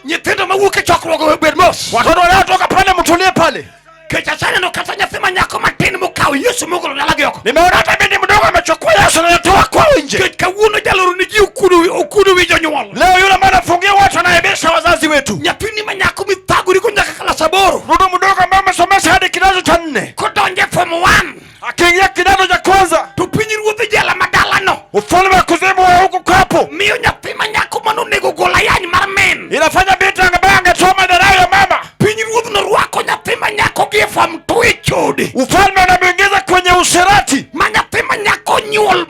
Nyithindo mawuok e chokruok obed mos. Watoto wanaotoka pale, mtulie pale. Kech aseneno kata nyathi ma nyako matin mokawo Yesu mogolo dalagi oko. Nimeona hata binti mdogo amechukua Yesu na anatoa kwao nje. Kech kawuono jaloro ni ji okudo wi jonyuol. Leo yule ambaye anafungia watu anaibisha wazazi wetu. Nyathini ma nyako mithagorigo nyaka klas aboro. Mtoto mdogo ambaye amesomesha hadi kidato cha nne, Kodonjo e form 1 akiingia kidato cha kwanza, to piny ruodh jela ma dalano ufalme wa kuzimu wa huku kwapo miyo nyathi ma nyako manonego gol ayany mar min. inafanya binti ambaye angetoa madharau ya mama, Piny ruodhno rwako nyathi ma nyako gi e form 2 e chode. ufalme unamwingiza kwenye usherati, Ma nyathi ma nyako nyuol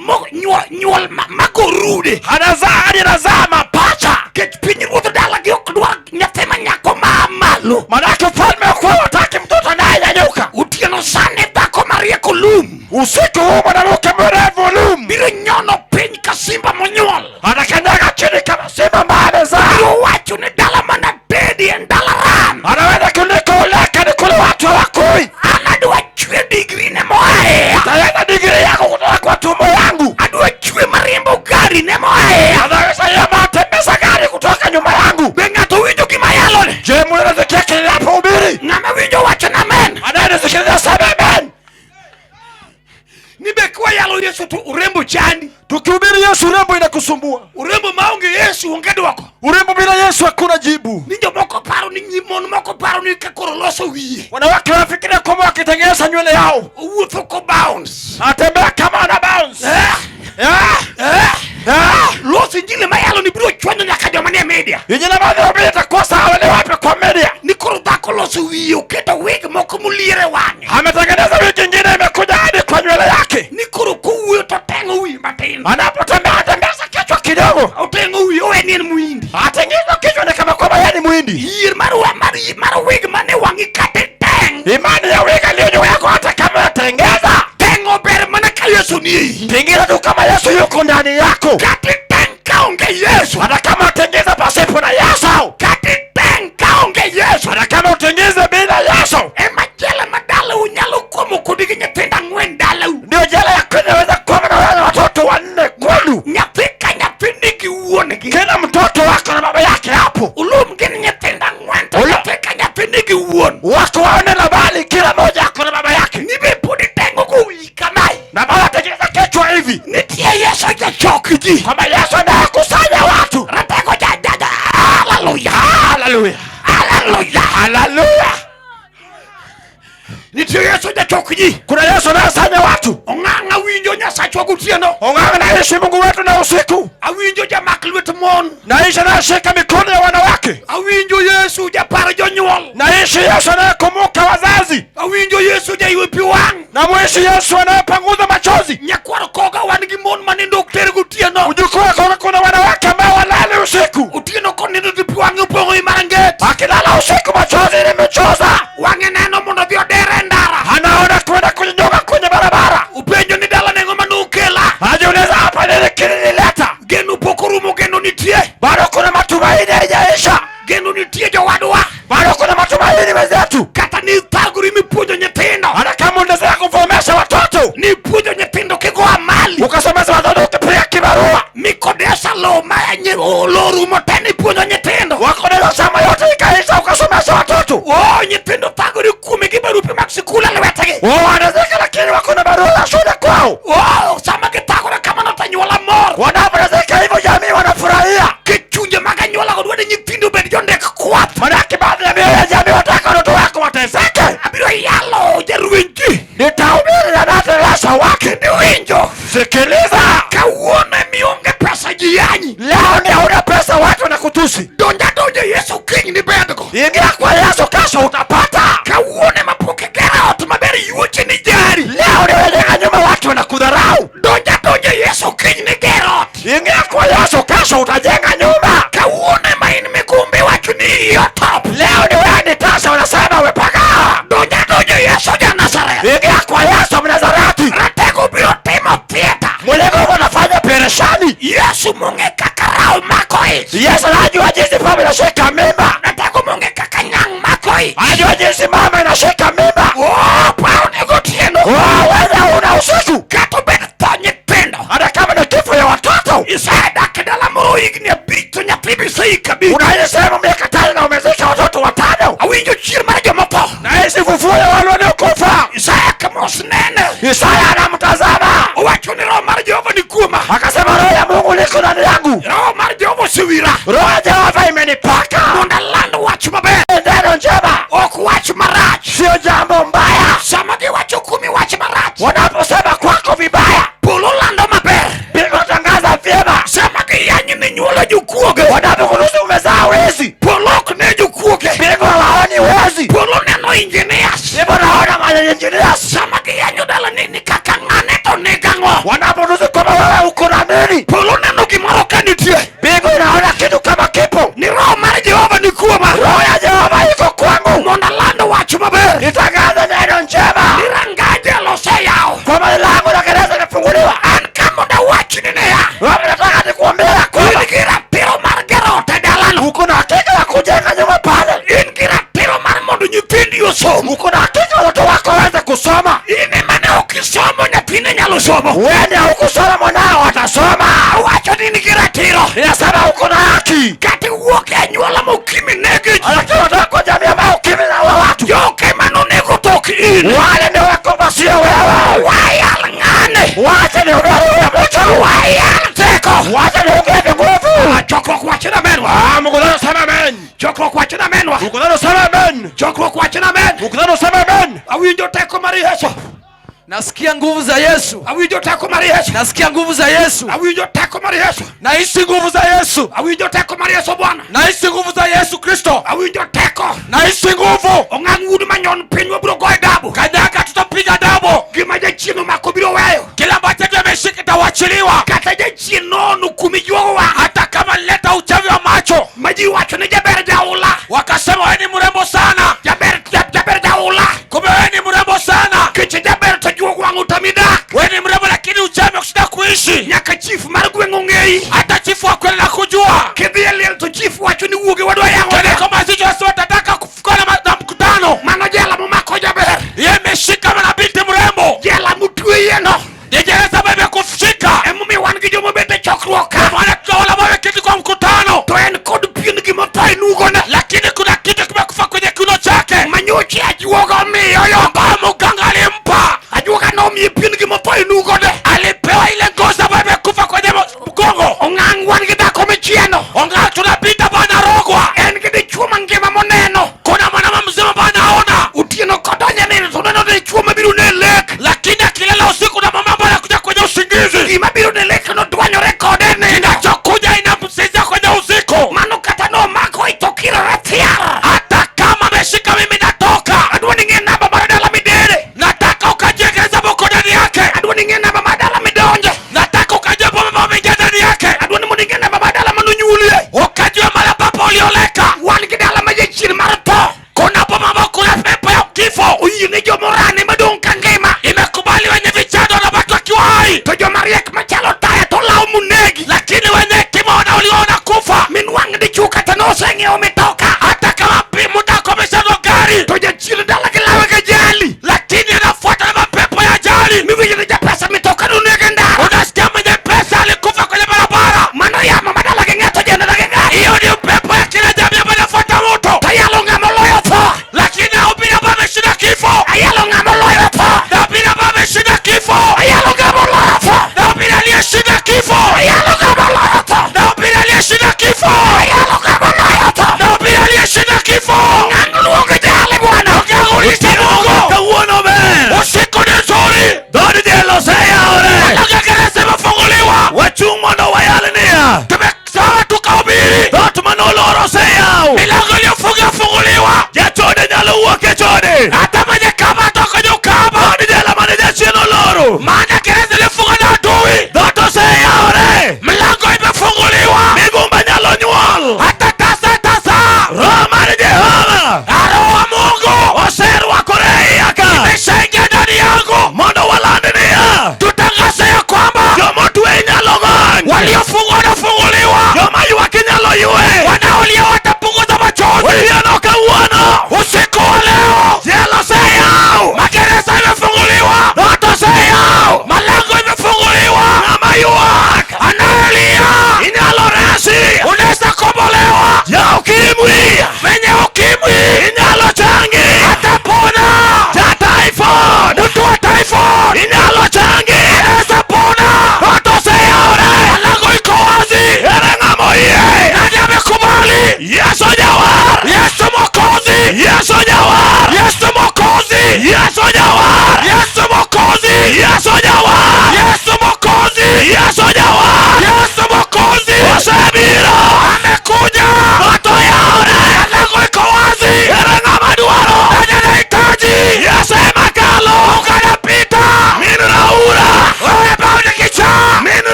nyuol mago rude. anazaa hadi anazaa mapacha. Kech piny ruodh dalagi ok dwar nyathi ma nyako maa malo. Manake ufalme wa kwao hataki mtoto anayenyanyuka. Otieno sani dhako marieko lum Usiku huu mwanamke mwerevu lum biro nyono piny ka simba monyuol. anakanyaga chini kama simba ambaye amezaa, Biro wacho ni dala manatedi en dala ram. anaweza kuliko ulaka ni kule watu hawakui. An adwa chwe digri ne moa. Taweza digrii yako kutoka kwa tumbo yangu, Adwa chwe mariembo gari ne moa. anaweza yama tembeza gari kutoka nyuma yangu. Be ng'ato winjo gima yalone? Je, mnasikia ninapohubiri? Ng'ama winjo wacho na amen. Anayenisikiza sema amen. Ni be kwayalo Yesu to urembo chandi. Tukihubiri Yesu, urembo inakusumbua. Urembo maonge Yesu onge dwoko. Urembo bila Yesu hakuna jibu. Ni jomoko paro ni mon moko paro ni ka koro loso wiye. Wanawake wanafikiria kwamba wakitengeneza nywele yao Owuotho ko bounce. atembea kama ana bounce. Eh? Ah! Eh? Ah! Los injili mayalo ni biro chwanyo nyaka joma nie media. Injili ambayo inahubiri itakosa hawele wapi kwa media. Ni koro koro dhako loso wiye oketo wig moko moliere wang'e. Ametengeneza wiki ingine imekuja hadi kwa nywele yake. Ni koro kowuoyo to teng'o wiye matin. Anapotembea atembeza kichwa kidogo, Oteng'o wiye owe ni en muhindi. atengeza kichwa ni kama kwamba yeye ni muhindi. Yier mar wa mar mar wig mane wang'i kata teng'. Imani ya wig aliyo juu yako, hata kama unatengeza, Teng'o ber mana ka Yesu ni e iyi. tingiza tu kama Yesu yuko ndani yako. Kata teng' kaonge Yesu. Hata kama utengeza pasipo na Yesu, Kata teng' kaonge Yesu. hata kama utengeze bila Yesu, Ema jela ma dalau nyalo komo kodi gi nyithindo ang'wen dalau. ndio jela ya kwenu inaweza kuwa na wewe na watoto wanne kwenu. Nyathi ka nyathi nigi wuon-gi. Kila mtoto wako na baba yake hapo, Ulum gin nyithindo ang'wen to Olo- nyathi ka nyathi nigi wuon. wako wanne na bali, kila moja ako na baba yake, Ni be pod iteng'o go wiyi kamae. na baba atengeza kichwa hivi Nitie Yesu jachok ji. kwamba Yesu anayekusanya watu. Ratego ja ja ja. Haleluya. Haleluya, Haleluya. haleluya! Nitie Yesu jachok ji. Kuna Yesu anayesanya watu. Ong'ang' awinjo Nyasachwa gotieno. Ong'ang'a naishi Mungu wetu na usiku, Awinjo jamak lwet mon. naishi anayeshika mikono ya wanawake, Awinjo Yesu japar jonyuol. naishi Yesu anayekumbuka wazazi, Awinjo Yesu jaywe pi wang'. na mwishi Yesu anayepanguza machozi. Nyakwar koga wan gi mon manindo ok ter gotieno. Mjukuu wako kuna wanawake ambao walali usiku, Otieno konindo to pi wang'e opong'o i maranget. akilala usiku machozi limechoza, Wang'e neno mondo odhi odere e ndara. anaona kwenda kujinyonga kwenye barabara, Openjo ni dala neng'o manukela. ajiuliza hapa nini kilinileta? Geno pok orumo, geno nitie. Bado kuna matumaini haijaisha, Geno nitie jowadwa. bado kuna matumaini wenzetu. Kata ni thagori mipuonjo nyithindo. Hata kama unaendelea kufomesha watoto, Nipuonjo nyithindo kigo amali. ukasomesha watoto ukipiga kibarua, Mikodesha lowo ma lowo orumo te nipuonjo nyithindo. wakodesha shamba yote ikaisha, ukasomesha watoto Oh, nyithindo thagori kuome gi barupe mag sikul e lwetgi. wao wanazeka, lakini wako na barua ya shule kwao. Oh, sama githagore kamano to anyuola mor. Wanapozeka hivyo, jamii wanafurahia, Kichunje mag anyuola go dwa ni nyithindo obed jondik kwath. manake baadhi ya mioyo ya jamii wataka watoto wako wateseke. Abiro yalo jarweny ji. Nitahubiri na nateresa wake. Niwinjo. Sikiliza, Kawuono mionge pesa ji yanyi. leo ni hauna pesa, watu wanakutusi. Donja donja Yesu kiny ni bedgo. Ingia kwa Yesu, kesho utapata. Kawuono ma pok igero ot maber yuoche ni jari. Leo ni unajenga nyumba, watu wanakudharau. Donja donja Yesu kiny ni ger ot. Ingia kwa Yesu, kesho utajenga nyumba. Kawuono ma in migumba iwacho ni iyi otop. Leo ni wewe ni tasa, wanasema umepagawa. Donja donja Yesu ja Nazareth. Ingia kwa Yesu Mnazareti, Ratego biro timo theatre. mwenye nguvu anafanya pereshani. Yesu mong'e kaka rawo mako ich. Yesu anajua jinsi baba inashika mimba, Ratego mong'e kaka nyang' mako ich. anajua jinsi mama inashika mimba. Oh, paro ni gotieno. Oh, wewe una usiku, Kata obed tho nyithindo. hata kama ni kifo ya watoto. Isedak e dala moro higni abich to nyathi be iseiko abich. Unaishi sehemu miaka 5 na umezika watoto 5. Awinjo chier mar jomotho. Naishi fufuo ya wale waliokufa. Isaya kamos nene. Isaya anamtazama Owacho ni roho mar Jehova ni kuoma. akasema, roho ya Mungu liko ndani yangu, Roho mar Jehova osewira. roho ya Jehova imenipaka Mondo aland wach maber. neno njema, Ok wach marach. sio jambo mbaya. Sama giwacho kuomi wach marach. Wanaposema kwako vibaya, Polo lando maber. Biblia inatangaza vyema. Sama giyanyi ni nyuolo jokuoge. Wanapokuruhusu umezaa wezi, Polo ok ne jokuoge. Biblia hawaoni wezi, Polo neno engineers. Biblia naona maengineers. Sama giyanyo dala ni ni kaka ng'ane to nigang'o. Wanaporuhusu kwamba wewe uko na nini, Polo neno gimoro ka nitie. Biblia inaona kitu kama kipo. Ni roho mar Jehova ni kuoma. Roho ya Jehova iko kwangu, Mondo aland wach maber. nitangaze neno njema, Ni ranga jela oseyaw. kwamba lango la gereza limefunguliwa. An ka mondo awachni niya. Wewe nataka nikuambie ya kwamba In gi ratiro mar gero ot e dalano. uko na hakika ya kujenga nyumba pale, In gi ratiro mar mondo nyithindi osom. uko na hakika watoto wako waweze kusoma. In ema ne ok isomo nyathini nyalo somo. Wewe haukusoma, mwanao atasoma. Awacho ni in gi ratiro. Ninasema uko na haki, Kata iwuok e anyuola ma ukimi nego ji. lakini unatoka kwa jamii ambayo ukimwi na wa watu Joke manonego to ok in. wale ndio wako, sio wewe. Wayal ng'ane. Wacha niongee lugha mtu, Wayal teko. wacha niongee nguvu. Chokruok wach na menwa. Ah, mkutano sema amen, Chokruok wach na menwa. mkutano sema amen, Chokruok wach na men. mkutano sema amen. Awinjo teko mar Yesu. Nasikia nguvu za Yesu. Awinjo teko mar Yesu. Nasikia nguvu za Yesu. Awinjo teko mar Yesu. Nahisi nguvu za Yesu. Awinjo teko mar Yesu Bwana. Nahisi nguvu za Yesu Kristo. Awinjo teko. Nahisi nguvu. Ong'ang wuod manyon piny wabiro goye dabu. Kanyaga, tutapiga dabo. Gima jachien omako biro weyo. Kila ambacho adui ameshika itawachiliwa. Kata jachien nono kumi juogo wang'. Hata kama leta uchawi wa macho, Ma ji wacho ni jaber jaula. wakasema wewe ni mrembo sana, Jaber jaber jaula. kumbe wewe ni mrembo sana. Keche jaber to juog wang' otami dak. Wewe ni mrembo lakini uchawi umekushinda kuishi. Nyaka chief mar gweng' ong'eyi. Hata chifu wa kweli nakujua. Kidhi e liel to chief wacho ni wuogi wadwa yang'o. Twende kwa mazishi, wasio watataka kufuka na mkutano. Mano jela momako jaber. Yeye imeshika na binti mrembo, Jela motweyeno. ni gereza ambayo imekushika. Emomiyo wan gi jomobet e chokruok ka. Maana tunaona ambao wameketi kwa mkutano, To en kod pien gimotho e nugone. lakini kuna kitu kimekufa kwenye kiuno chake Manyochi ajuoga omiyo yo. ambayo mganga alimpa. Ajuoga nomiye pien gimotho e nugone. Alipewa ile ngozi ambayo imekufa kwenye mgongo. Ong'ang' wan gi dhako michieno. Onga tunapita bana rogwa. En gi dichuo mangima moneno. Kuna mwanaume mzima ambaye anaona, Otieno kodonjo e nindo to oneno dichuo mabiro ne lek. lakini akilala usiku na mama ambaye anakuja kwenye usingizi. Gima biro ne lek nodwanyore kode e nindo. Kinachokuja inamsinzia kwenye usiku. Mano kata nomako ich to kirore tiara. Hata kama ameshika mimi natoka. Adwa ni ng'e namba mar dala midere. Nataka ukajue boko ndani yake. Adwa ni ng'e namba mar dala midonje. Nataka ukajue boma ambayo umeingia ndani yake. Adwa ni mondo ing'e namba mar dala manonyuolie. Ukajue mahali ambapo ulioleka. Wan gi dala ma jachien mar tho. Kuna boma ambayo kuna pepo ya kifo. Oyiene jomorane madong' ka ngima. Imekubali wenye vichando wanabaki wakiwa hai, To joma riek machalo taya to lawo monegi. lakini wenye hekima wanauliwa wanakufa. Minwang' dichuo kata noseng'iewo mitoka. Hata kama muda wako ameshanunua gari, To jachien dala gi lawe gi jali. lakini anafuata na mapepo ya ajali. Miwinjo ni japesa mitoka nonege ndara. Unasikia mwenye pesa alikufa kwenye barabara. Mano yamo ma dala gi ng'ato jenda gi ng'ato. Hiyo ni pepo ya kila jamii ambayo inafuata mtu, To ayalo ng'ama oloyo tho. lakini nahubiri ambaye ameshinda kifo, Ayalo ng'ama oloyo tho. nahubiri ambaye ameshinda kifo, Ayalo ng'ama oloyo tho. nahubiri aliyeshinda kifo, Ayalo ng'ama oloyo tho. nahubiri aliyeshinda kifo, Ayalo ng'ama oloyo tho. nahubiri aliyeshinda kifo. Ng'ang' luongo jali bwana. Uite Mungu. Kawuono ber. Usiku ni nzuri, Dhood jela oseyawore. milango ya gereza imefunguliwa. Wachung' mondo wayal niya. Tumesimama tukahubiri, Dhoot manolor oseyaw. milango iliyofunga funguliwa. Jachode nyalo wuok e chode. Hata mwenye kama atoka kwenye ukahaba, Dhood jela mane jachien oloro. maana gereza iliyofunga na adui, Dhoot oseyawore. milango imefunguliwa. Migumba nyalo nyuol. Hata tasa tasa, Roho mar Jehova Roho wa Mungu oserwakore e iya ka. imeshaingia ndani yangu. Mondo waland niya. Tutangaze ya kwamba Jomotwe inyalo gony. waliofungwa wanafunguliwa, Joma ywak inyalo ywe. wanaolia watapunguza machozi. Otieno kawuono. Usiku wa leo Jela oseyaw. magereza imefunguliwa, Dhoot oseyaw.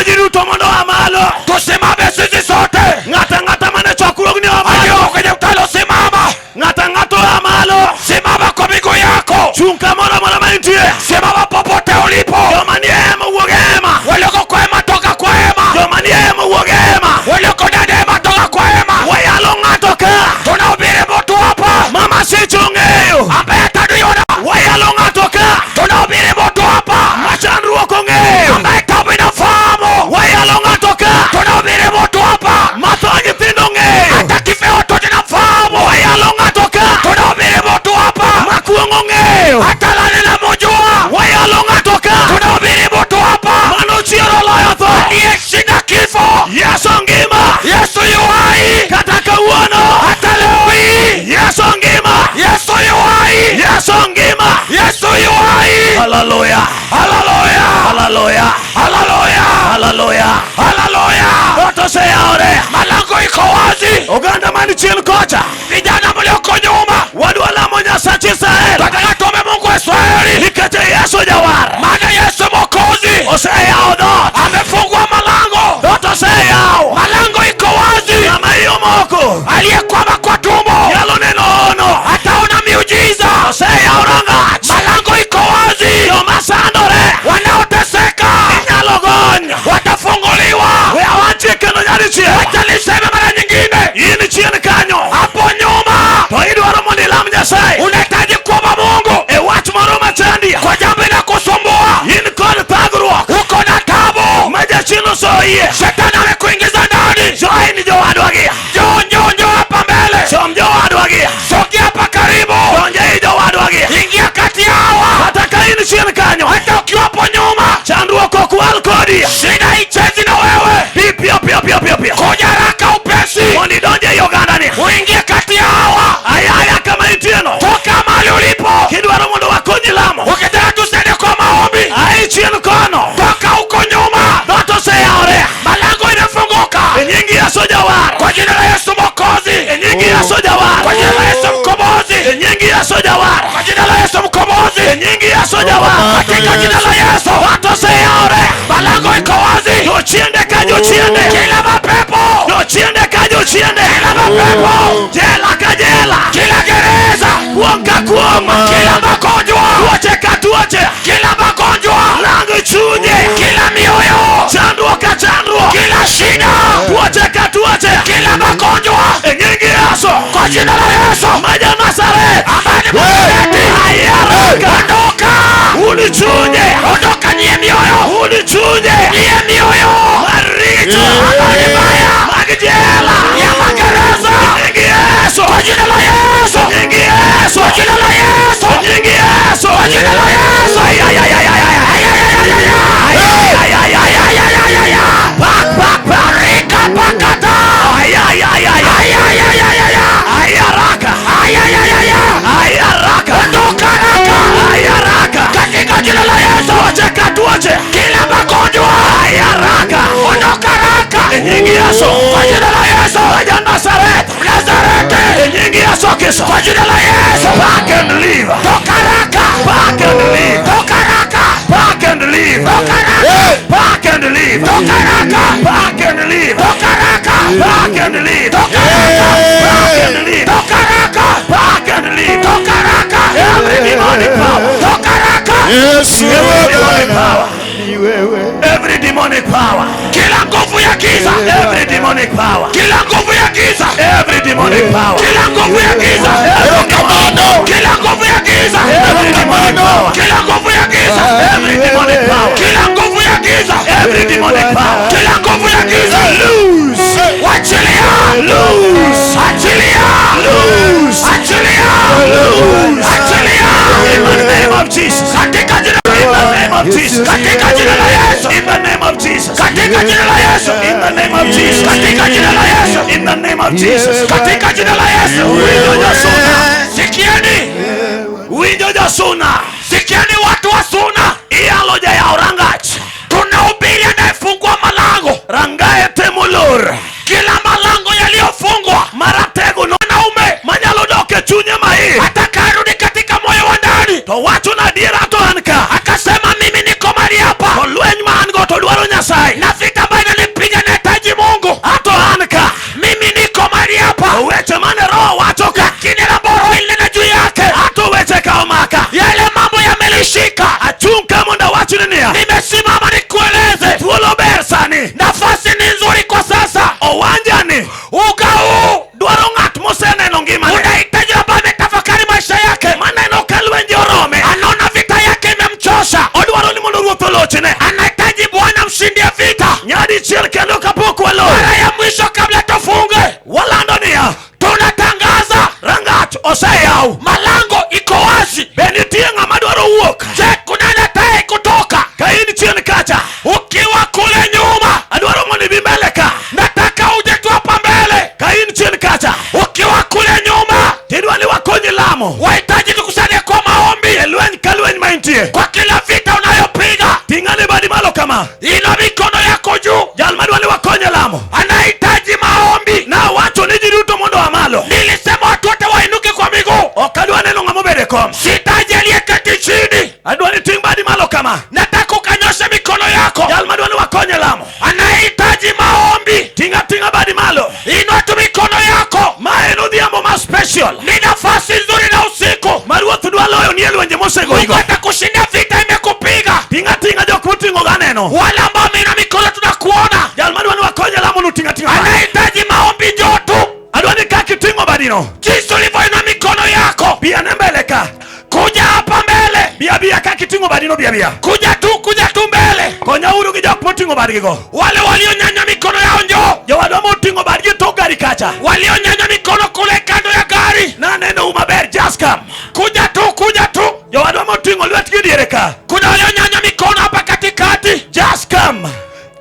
Adwaro ji duto mondo oa malo. Tusimame sisi sote. Ng'ato ang'ata mane chokruogni oa malo. Alioko kwenye mkutano, simama. Ng'ato ang'ata oa malo. Simama kwa miguu yako. Chung' kamoro amora ma intie. Simama popote ulipo. Joma nie hema wuog e hema. Walioko kwa hema, toka kwa hema. Joma nie hema wuog e hema. Walioko ndani ya hema, toka kwa hema. Wayalo ng'ato ka. Tunahubiri mtu hapa Ma masiche ong'eyo. Ambaye hataniona. Wayalo ng'ato ka. Tunahubiri mtu hapa Ma chandruok ong'eyo. Ambaye tabu inafahamu. Wayalo ng'ato ka. Tunahubiri mtu hapa Ma tho nyithindo ong'eyo. Hata kifo ya watoto inafahamu. Wayalo ng'ato ka. Tunahubiri mtu hapa Ma kuong' ong'eyo. Hata laana inamjua. Wayalo ng'ato ka. Tunahubiri mtu hapa Manochier oloyo tho. Aliyeshinda kifo. Yesu ngima. Yesu yu hai. Kata kawuono. Hata leo hii. Yesu ngima. Yesu yu hai. Yesu ngima. Yesu yu hai. Haleluya. Haleluya. Haleluya. Haleluya. Haleluya. Haleluya. Dhoot oseyawore. Malango iko wazi. Oganda man chien kocha. Vijana mlioko nyuma, Wadwa lamo Nyasach Israel. Tunataka tuombe Mungu wa Israeli. Nikech Yesu jawar. Maana Yesu Mwokozi Oseyawo dhoot. Amefungua malango. Dhoot oseyaw. Malango iko wazi. Ng'ama iye omoko. Aliyekwama kwa tumbo Nyalo neno hono. Ataona miujiza. Oseyaw rangach. Malango iko wazi. Joma sandore. Wanaoteseka Inyalo gony. Watafunguliwa. We awachie kendo nyadichiel. Wacha niseme mara nyingine. In chien kanyo. Hapo nyuma To idwaro mondo ilam Nyasaye. Unahitaji kuomba Mungu E wach moro machandi. Kwa jambo inakusumbua. In kod thagruok. Uko na tabu Ma jachien osoyie. Shetani amekuingiza ndani. Join jowadwagi. Njoo, njoo, njoo hapa mbele. Som jowadwagi. Sogea hapa karibu. Donj ei jowadwagi. Ingia kati ya hawa. Kata ka in chien kanyo. Hata ukiwa hapo nyuma. Chandruok ok wal kodi. Shida haichezi na wewe. Bi piyo piyo piyo piyo piyo. Kuja haraka upesi. Mondo idonj ei ogandani. Uingie kati ya hawa. Ayaya kama intieno. Toka mahali ulipo. Kidwaro mondo wakonyi lamo. Ukitaka tusaidie kwa maombi. Ai chien kono. Toka huko nyuma. Dhoot oseyawore. Malango inafunguka. E nying Yesu jawar. Kwa jina la Yesu Mwokozi. E nying Yesu jawar. Kwa jina la Yesu Mkombozi. E nying Yesu jawar. Kwa jina la Yesu Mkombozi. E nying Yesu jawar. Katika jina la Yesu. Dhoot oseyawore. Malango iko wazi. Jochiende ka jochiende. Kila mapepo. Jochiende ka jochiende. Kila mapepo. Jela ka jela. Kila gereza. Kuong' ka kuong'. Kila magonjwa. Tuoche ka tuoche. Kila magonjwa. Lango chunye. Kila mioyo. Chandruok ka chandruok. Kila shida. Tuoche ka tuoche. Kila magonjwa. E nying Yesu. Kwa jina la Yesu. Ma ja Nazareth. Ambaye ni Mnazareti. Ayaraka. Ondoka. Unichunye. Ondoka nyie mioyo. Unichunye. Nyie mioyo. Maricho. Ambaye ni baya. Mag jela. Ya magereza. E nying Yesu. Kwa jina la Yesu. E nying Yesu. Kwa jina la Yesu. E nying Yesu. Kwa jina la Yesu. Ay, ay, ay, ay, ay, ay. Ay, ay, ay, ay, ay. Ay, ay, ay, ay, Ay, ay, ay, ay, ay. Pak, pak, pak. Rika pakata. Ay, ay, ay, ay, Ay, ay, ay, ay, ay, ay. Ay, haraka. Ay, ay, ay, ay, ay. Ay, haraka. Ondoka haraka. Ay, haraka. Katika jina la Yesu. Tuoche ka tuoche. Kila magonjwa. Ay, haraka. Ondoka haraka. E nying Yesu. Kwa jina la Yesu. Ma ja Nazareth. Nazareti. E nying Yesu Kristo. Kwa jina la Yesu. Back and leave. Toka haraka. Back and leave. Toka haraka. Back and leave. Toka haraka. Back and leave. Toka haraka. Back and leave. Toka haraka. Back and leave. Toka haraka. Back and leave. Toka haraka. Back and leave. Toka haraka. Every demonic power. Toka haraka. Yesu Every demonic power. ni wewe. Every demonic power. Kila nguvu ya giza. Every demonic power. Kila nguvu ya giza. Every demonic power. Kila nguvu ya giza. Every demonic Kila nguvu ya giza. Every demonic power. Kila nguvu ya giza. Every demonic power. Kila nguvu ya giza. Every demonic power. Kila nguvu ya giza. Loose. Wachilia. Loose. Achilia. Loose. Achilia. Loose. Achilia. In the name of Jesus. Katika jina In the name of Jesus. Katika jina la Yesu. In the name of Jesus. Katika jina la Yesu. In the name of Jesus. Katika jina la Yesu. In the name of Jesus. Katika jina la Yesu. Winjo josuna. Sikieni. Winjo josuna. Sikieni watu wa Suna. Iyalo jayaw rangach. Tunahubiri anayefungua malango. Rangaye te molor. Kila malango yaliyofungwa. Maratego no Mwanaume manyalo dok e chunye maiye. atakayerudi katika moyo wa ndani. To wacho na adiera to an ka. Akasema mimi niko mahali hapa. To lweny ma an go to dwaro Nyasaye. Na vita Auchiel kendo kapok walor. Mara ya mwisho kabla tufunge, Walando niya. Tunatangaza rangach oseyaw. Malango iko wazi. Be nitie ng'ama dwaro wuok? Je, kuna anataka kutoka? Ka in chien kacha. Ukiwa kule nyuma, Adwaro mondo ibi mbele ka. Nataka uje tu hapa mbele. Ka in chien kacha. Ukiwa kule nyuma, Tidwa ni wakonyi lamo. Wahitaji tukusanye kwa maombi. E lweny ka lweny ma intie. Kwa kila vita unayopiga. Ting'ane badi malo kama. Ina mikono yako juu. Jal madwa ni wakonye lamo. Anahitaji maombi. Nawacho ni ji duto mondo oa malo. Nilisema watu wote wainuke kwa miguu. Ok adwa neno ng'ama obedo e kom. Sitaji aliyeketi chini. Adwa ni ting' badi malo kama. Nataka ukanyoshe mikono yako. Jal madwa ni wakonye lamo. Anahitaji maombi. Ting'a ting'a badi malo. Inua tu mikono yako. Ma en odhiambo ma special. Ni nafasi nzuri na usiku. Ma ruoth dwa loyo ni e lwenje mosegoyigo. Mungu atakushindia vita imekupiga. Ting'a ting'a jok moting'o ganeno. Wale ambao wameinua mikono tunakuona. Jal madwa ni wakonye lamo no ting'a ting'a. Anahitaji maombi, njoo tu. Adwa ni kaka iting'o badino. Jinsi ulivyoinua mikono yako. Bia ne mbele ka. Kuja hapa mbele. Bia bia kaka iting'o badino bia bia. Kuja tu, kuja tu mbele. Konyauru gi jok moting'o badgigo. Wale walionyanyua mikono yao njoo. Jowadwa moting'o badgi e tok gari kacha. Walionyanyua mikono kule kando ya gari. Naneno u maber, just come. Kuja tu, kuja tu. Jowadwa moting'o lwetgi diere ka. Kuna walionyanyua mikono hapa katikati. Just come.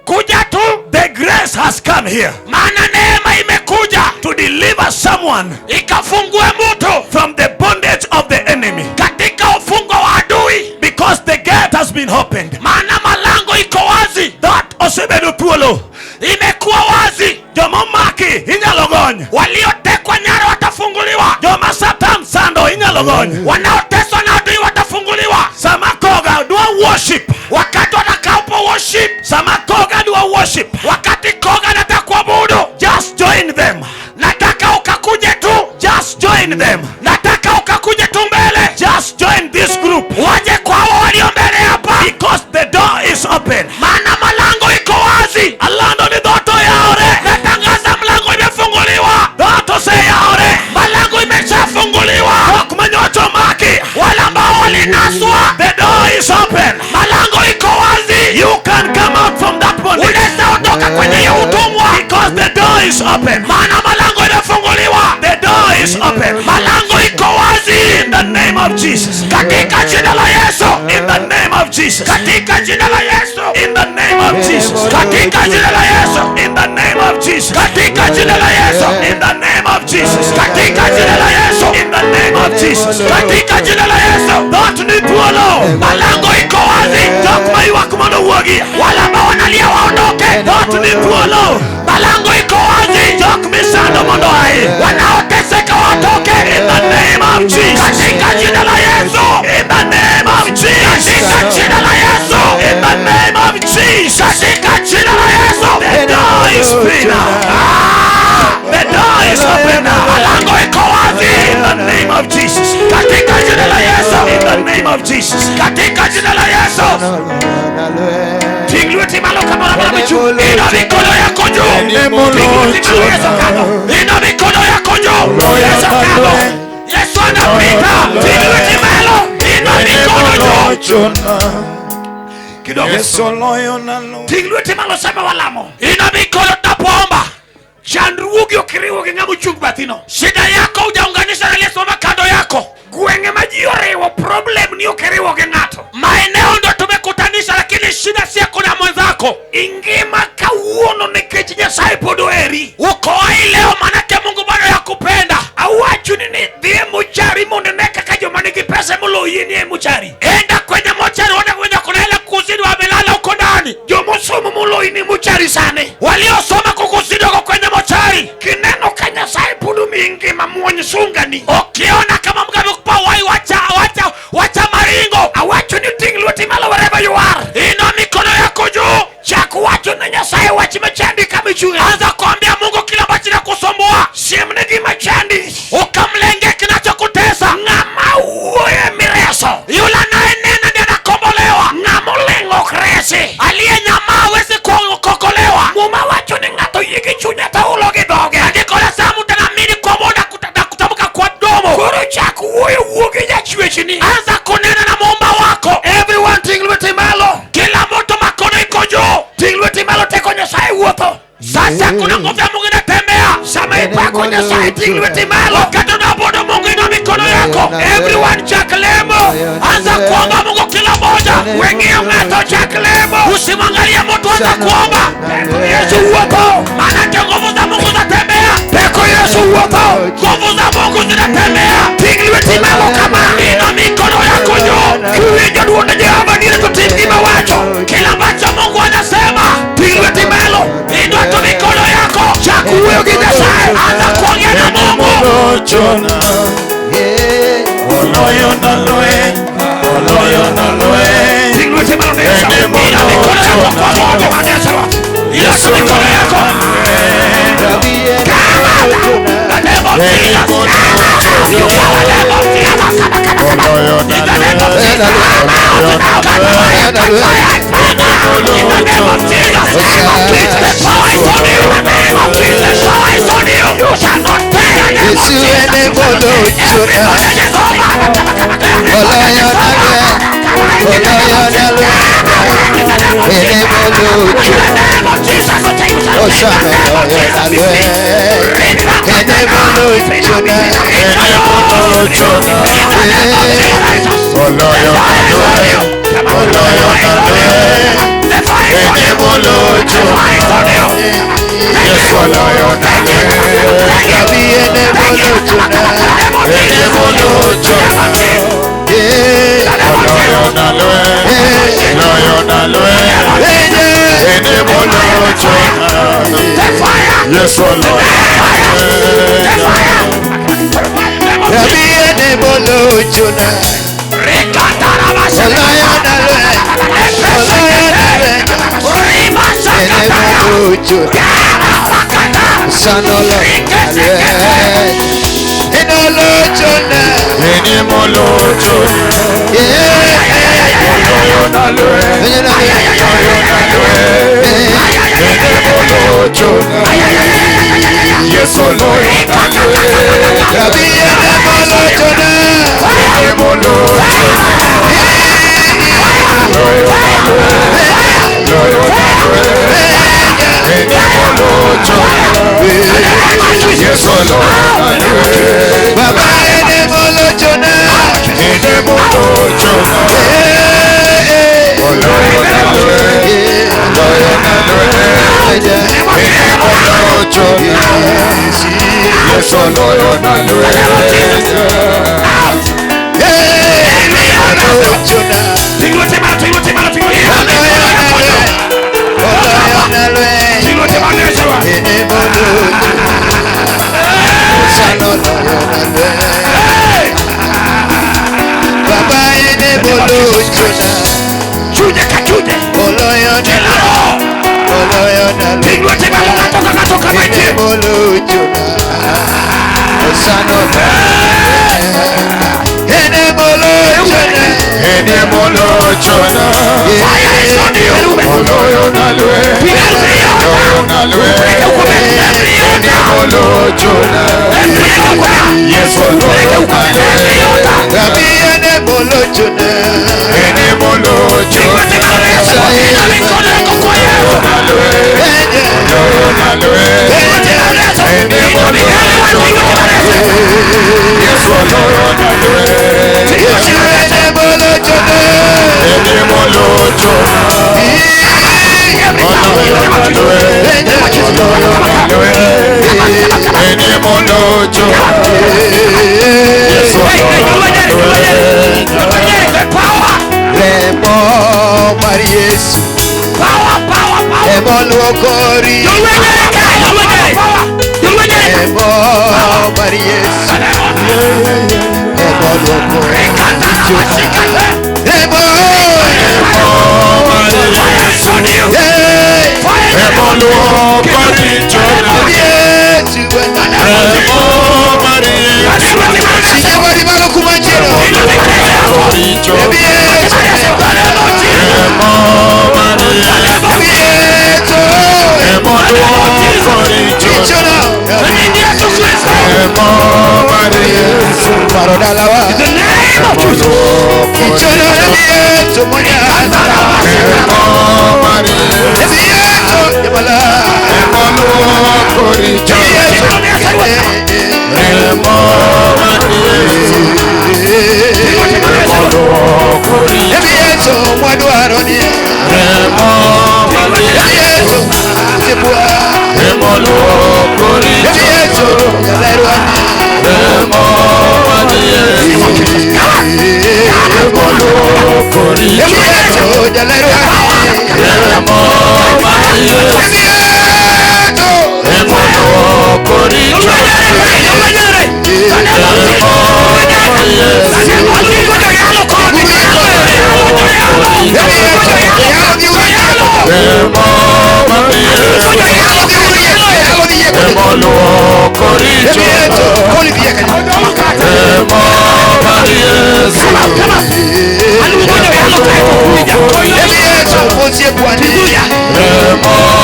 Kuja tu. The grace has come here. Maana neema imekuja. To deliver someone. Ikafungue mtu. From the bondage of the enemy. Katika ufungo wa adui. Because the gate has been opened. Maana malango iko wazi. That osebedo thuolo. Imekuwa wazi. Joma omaki inyalo gony. Waliotekwa nyara watafunguliwa. Joma Satan sando inyalo gony. Wanaoteswa na adui watafunguliwa. Sama koga dwa worship. Wakati watakapo worship. Sama koga dwa worship. Wakati koga anataka kuabudu. Just join them. Nataka ukakuje tu. Just join them. Nataka ukakuje tu mbele. Just join this group. Waje kwa hao walio mbele hapa. Because the door is open. Maana malango iko wazi. Alando ni dhoot oyawore. Natangaza mlango imefunguliwa. Dhoot oseyawore. Malango imeshafunguliwa. Jok manyocha omaki. Wale ambao walinaswa. The door is open. Malango iko wazi. You can come out from that bondage. Unaweza ondoka kwenye hiyo utumwa. Because the door is open. Maana malango imefunguliwa. The door is open. Malango iko wazi. In the name of Jesus. Katika jina la Yesu. In the name of Jesus. Katika jina la Yesu. In the name of Jesus. Katika jina la Yesu. In the name of Jesus. Katika jina la Yesu. In the name of Jesus. Katika jina la Yesu. In the name of Jesus. Katika jina la Yesu. Dhoot ni thuolo. Malango iko wazi. Jok maywak mondo owuogi. Wale ambao wanalia waondoke. Dhoot ni thuolo. Malango iko wazi. Jok misando mondo oai. Wanaoteseka watoke. In the name of Jesus. Katika jina la Yesu. In the name of Jesus. Katika jina la Yesu. In the name of Jesus. Katika jina la Yesu. The door is free now. The door is open now. Malango iko wazi. In the name of Jesus. Katika jina la Yesu. In the name of Jesus. Katika jina la Yesu. Ting lweti malo kamoro amora michung'. Inua mikono yako juu. Ting lweti malo Yesu kadho. Inua mikono yako juu. Yesu kadho. Yesu anapita. Ting lweti malo. Inua mikono juu. Kidogo. Ting lweti malo sama walamo. Inua mikono tunapoomba. Chandruogi ok iriwo gi ng'ama ochung' bathino. Shida yako hujaunganisha na aliyesimama kando yako. Gwenge ma ji oriwo problem ni ok iriwo gi ng'ato. Maeneo ndo tumekutanisha, lakini shida si yako na mwenzako. Ingima kawuono nikech Nyasaye pod oheri. Uko hai leo manake Mungu bado yakupenda. Awachoni ni dhi e mochari mondo ine kaka joma nigi pesa moloyi ni e mochari. Enda kwenye mochari uone wenye kuna hela kuzidi wamelala huko ndani. Jomosomo moloyi ni mochari sani. Waliosoma kukuzidi wako kwenye mochari. Kineno ka Nyasaye pod omiyi ngima muony sungani. Ukiona kama Mungu amekupa uhai, wacha, wacha, wacha maringo. Awacho ni ting' lweti malo wherever you are. Inua mikono yako juu. Chak wacho ne Nyasaye wach machandi kama ichung'e. Anza kuambia Mungu kile ambacho kinakusumbua. Siemne gima chandi. Ukamlenge kinachokutesa. Ng'ama wuoyo mireso. Yule anayenena ndiye anakombolewa. Ng'ama oling' ok resi. Aliyenyamaa hawezi kuokolewa. Muma wacho ni ng'ato oyie gi chunye to hulo gi dhoge. Andiko lasema mtu anaamini kwa moyo na kutamka kwa mdomo. Koro chak wuoyo wuo gi jachwechni. Anza kunena na muumba wako. Everyone ting' lweti malo. Kila mtu makono iko juu. Ting' lweti malo teko Nyasaye wuotho. Sasa kuna nguvu ya Mungu inatembea. Sama ipako Nyasaye ting lweti malo. Wakati unaabudu Mungu, inua mikono yako. Everyone chak lemo. Anza kuomba Mungu kila moja. Weng'iyo ng'ato chak lemo. Usimwangalie mtu, anza kuomba. Teko Yesu wuotho. Maanake nguvu za Mungu zinatembea. Teko Yesu wuotho. Nguvu za Mungu zinatembea. Ting lweti malo kama. Inua mikono yako juu. Kiwinjo duond Jehova dire to tim gima wacho. Kila ambacho Mungu anasema, Ting lweti malo. Inua tu mikono yako. Chak wuoyo gi Nyasaye. Anza kuongea na Mungu. Olochona, oloyo na lweny, oloyo na lweny. Ting lweti malo ne Yesu. Inua mikono yako kwa Mungu. Inua tu mikono yako. The name of Jesus. You power name of Jesus. In the name of Jesus. Out, out, out, out, in the name of Jesus. The power is on you. In the name of Jesus. The power is on you. You shall not die. In the name of Yesu Jesus. ene molochona. Everybody is over. Oloyo nalwe. Oloyo nalwe. Ene In the name of Jesus. molochona. Osana loyo nalwe. Ene molochona. Oloyo na lweny, oloyo na lweny. Ene molochona. Yesu oloyo na lweny. Rabi ene molochona. Ene molochona. Eh, Oloyo na lweny, oloyo na lweny. ene. Ene molochona. Yesu oloyo na lweny. Rabi ene molochona. Oloyo nalwe. Oloyo nalwe. Ene molochona. Osana loyo nalwe. Ene molochona. Ene molochona. Yeah. Oloyo na lweny, Ene nalwe. oloyo na lweny. Ene molochona. Yesu oloyo na lweny. Rabi ene molochona. Ene molochona. Oloyo na lweny, oloyo na lweny. Ene molochona. Yesu oloyo na lweny. Baba ene molochona. Ene molochona. Eh, Oloyo na lweny, eh, oloyo na lweny. eh. Ene molochona. Yesu oloyo na lweny. Eh, molochona. Ting lweti malo, ting lweti malo, ting lweti malo. Oloyo nalwe. Ting lweti malo ne Yesu. Ene molochona. Osana loyo nalwe. Baba ene molochona. Chunye ka chunye. Oloyo nalwe. Kilaro. Oloyo nalwe. Ting lweti malo ng'ato ka ng'ato kama Ene intie. molochona. Osana Ene molochona. Ene molochona. Fire is on you. Oloyo na lweny, oloyo na lweny. Ene molochona. Yesu oloyo na lweny. Rabi ene molochona. Ene molochona. Inua mikono yako kwa Yesu. Na lweny, oloyo na lweny. Ene molochona. Yesu oloyo na lweny. Yesu ene molochona. Ene molochona. Oloyo na lweny, oloyo na lweny. Ene molochona. Yesu oloyo na lweny. The power. Remo mar Yesu Power, power, power. emo luoko richo. Remo mar Yesu emo luoko richo. Remo eh, Remo luoko richona. Yesu ema. Remo mar Yesu. Sinyamori malo kuma ntiere. Richo. Remo Yesu. Remo mar Yesu. Yesu. Remo luoko richona. Richona. Remo mar Yesu. Paro dalawa. The name of Jesus. Richona Yesu monya. Remo mar Yesu. Yesu yamala. Remo richo. Remo mar Yesu ema luoko richo. Yesu mwadwaro ni Remo mar Yesu Yesu sibwa ema luoko richo. Yesu jalerwa Remo mar Yesu ema luoko richo. Yesu jalerwa Remo mar Yesu Yesu ema luoko richo. Remo mar Yesu Remo mar Yesu ema luoko richo. Remo mar Yesu Remo mar Yesu ema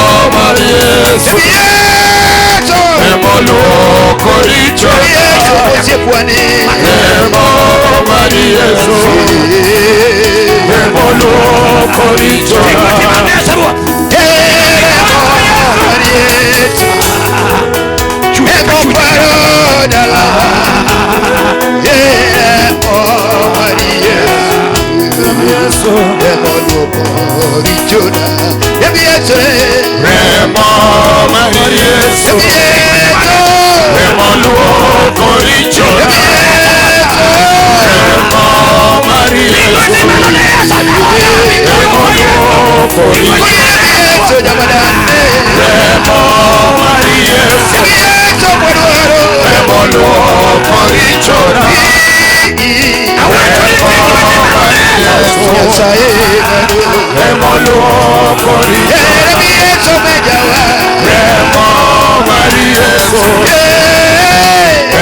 luoko richo. Remo mar Yesu ema luoko richo. Remo mar Yesu ema luoko richo. Remo mar Yesu ema luoko richo. Remo mar Yesu ema luoko richo. Remo mar Yesu ema luoko richo. Remo mar Yesu ema luoko richo. Remo mar Yesu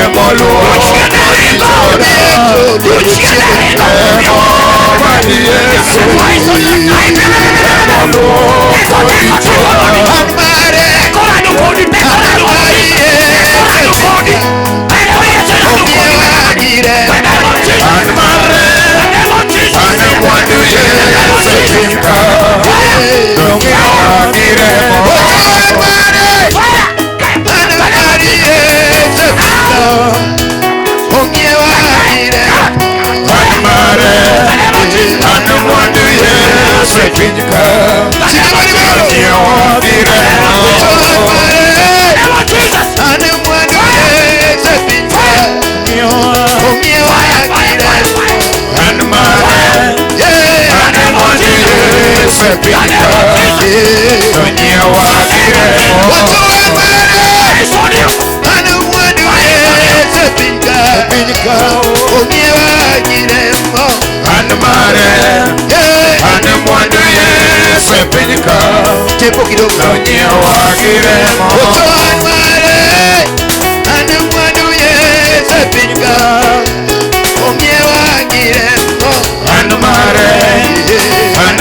ema luoko richo. An mare, an mwandu Yesu e piny ka, nong'iewa gi remo. An mare, an mwandu Yesu e piny ka, nong'iewa gi remo. An mare, an mwandu Yesu e piny ka, nong'iewa gi remo. An mare, an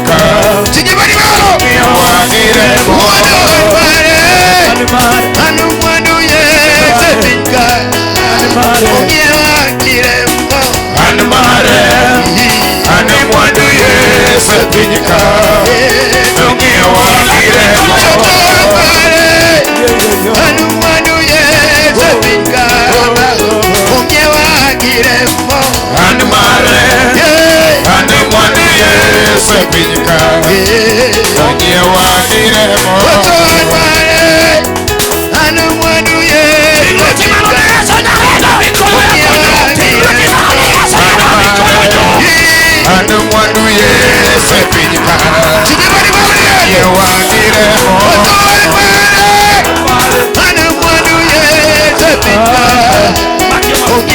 mwandu Yesu e piny ka, nong'iewa gi remo. An mare, an mwandu Yesu e piny ka, nong'iewa gi remo. An mare, an mwandu Yesu e piny ka, nong'iewa gi remo. An mare, an mwandu Yesu e piny ka, nong'iewa gi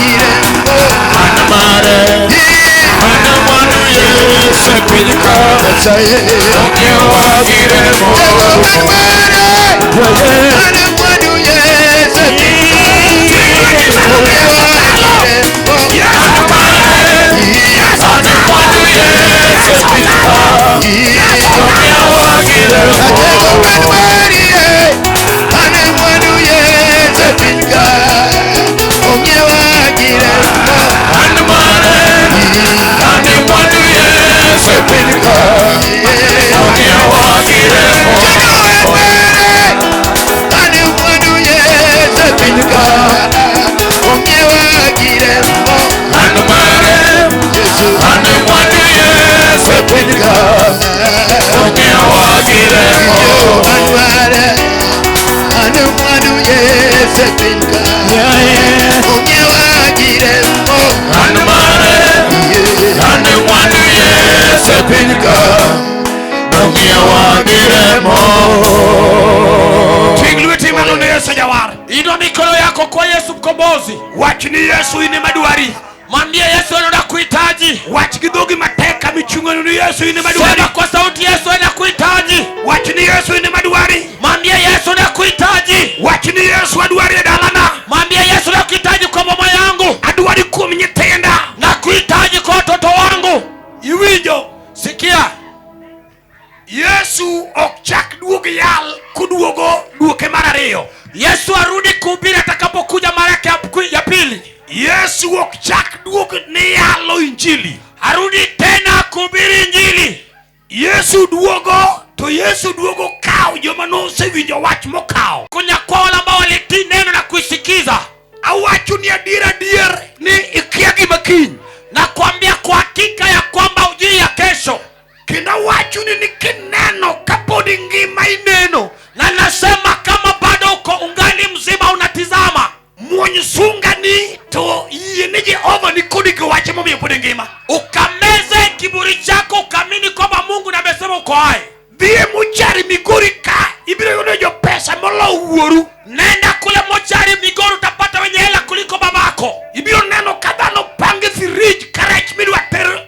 remo. An mwandu Yesu e piny ka, nong'iewa gi remo. An mare, an mwandu Yesu e piny ka, nong'iewa gi remo. An mwandu Yesu e piny ka, nong'iewa gi remo. An mare, an mwandu Yesu e piny ka, nong'iewa Ting' lweti malo ne Yesu jawar. Inua mikono yako kwa Yesu mkombozi. Wach ni Yesu in ema dwari. Mwambie Yesu anakuhitaji. Wach gi dhogi matek kamichung'ono ni Yesu in ema dwari. Sema kwa sauti, Yesu anakuhitaji. Wach ni Yesu in ema dwari. Mwambie Yesu nakuhitaji. Wach ni Yesu adwari e dalana. Mwambie Yesu nakuhitaji kwa mama yangu, Adwari kuom nyithinda. nakuhitaji kwa watoto wangu. Iwinjo? Sikia, Yesu ok chak duog yal kuduogo duoke mar ariyo. Yesu arudi kuhubiri atakapokuja mara yake ya pili. Yesu ok chak duog ni yalo injili. Arudi tena kuhubiri Injili. Yesu duogo to Yesu duogo kawo joma nosewinjo wach mokawo. Kunyakua wale ambao walitii neno na kuisikiza. Awacho ni adier adier ni ikia gima kiny. Nakwambia kwa hakika ya kwamba ujui ya kesho, Kendo awacho ni kineno kapod ngima ineno. Na nasema kama bado uko ungali mzima unatizama, Muony sungani to yie ni Jehova ni kodi gi wach momiyo pod ingima. Ukameze kiburi chako ukamini kwamba Mungu na amesema uko hai. Dhi e mochari Migori ka ibiro yudo jopesa molo wuoru. Nenda kule mochari Migori utapata wenye hela kuliko babako. Ibiro neno ka dhano pango e firij ka rech midwa ter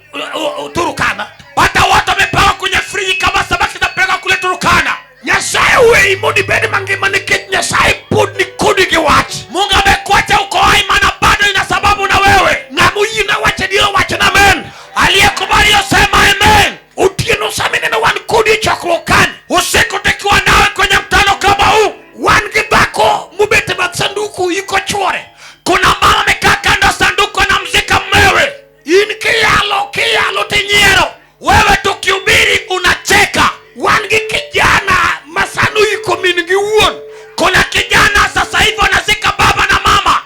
Turkana. Pata watu wamepangwa kwenye friji kama samaki zinapelekwa kule Turkana. Nyasaye weyi mondo ibed mangima nikech Nyasaye pod ni kodi gi wach. Mungu amekuacha uko hai, maana bado ina sababu na wewe. Ng'ama oyiena wacho adiera wachona amen. Aliyekubali yosema amen. Otieno sama ineno wan kodi e chokruok kani. Usiku tukiwa nawe kwenye mkutano kama huu, Wan gi dhako mobet e bath sanduku iko chuore. Kuna mama amekaa kando ya sanduku anamzika mmewe. In kiyalo kiyalo tinyiero. Wewe tukihubiri unacheka. Wan gi kijana ma sani oiko min gi wuon. Kuna kijana sasa hivi anazika baba na mama.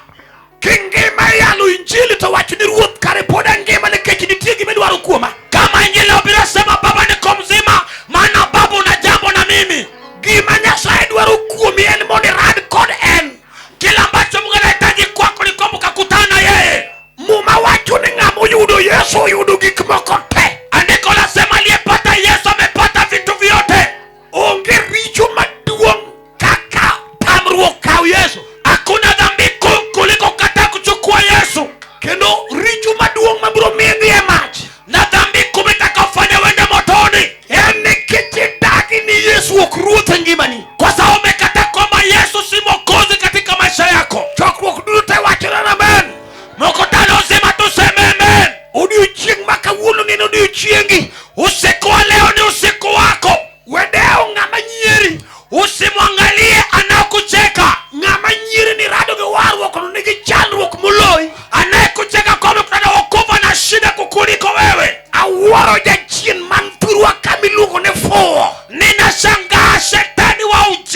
Kingima iyalo injili to wach ni ruoth kare pod angima nikech nitie gima idwaro kuoma. Kama injili obiro sema baba niko mzima, maana baba una jambo na mimi. Gima Nyasaye dwaro kuomi en mondo irad kod en. Kila ambacho Mungu anahitaji kwako ni kwamba ukakutana na yeye. Muma wacho ni ng'ama oyudo Yesu oyudo gik moko te. Andiko lasema aliyepata Yesu amepata vitu vyote. Onge richo maduong' kaka tamruok kawo Yesu. Hakuna dhambi kuu kuliko kukataa kuchukua Yesu. Kendo richo maduong' mabiro miyo idhi e mach. Na dhambi kuu itakayofanya uende motoni En nikech idagi ni Yesu ok ruoth e ngimani. Kwa sababu umekataa kwamba Yesu si mwokozi katika maisha yako. Chokruok duto te wachore amen. Mkutano mzima tuseme amen. Odiochieng' ma kawuono ni en odiochiengi. Usiku wa leo ni usiku wako. Wedewo ng'ama nyieri. Usimwangalie anaokucheka. Ng'ama nyieri ni rado gi warruok to nigi chandruok moloyi. Anayekucheka kwamba kuna wokovu ana shida kukuliko wewe. Awuoro jachien man thurwa ka miluongo ni fuwo. Ninashangaa shetani wa ujinga.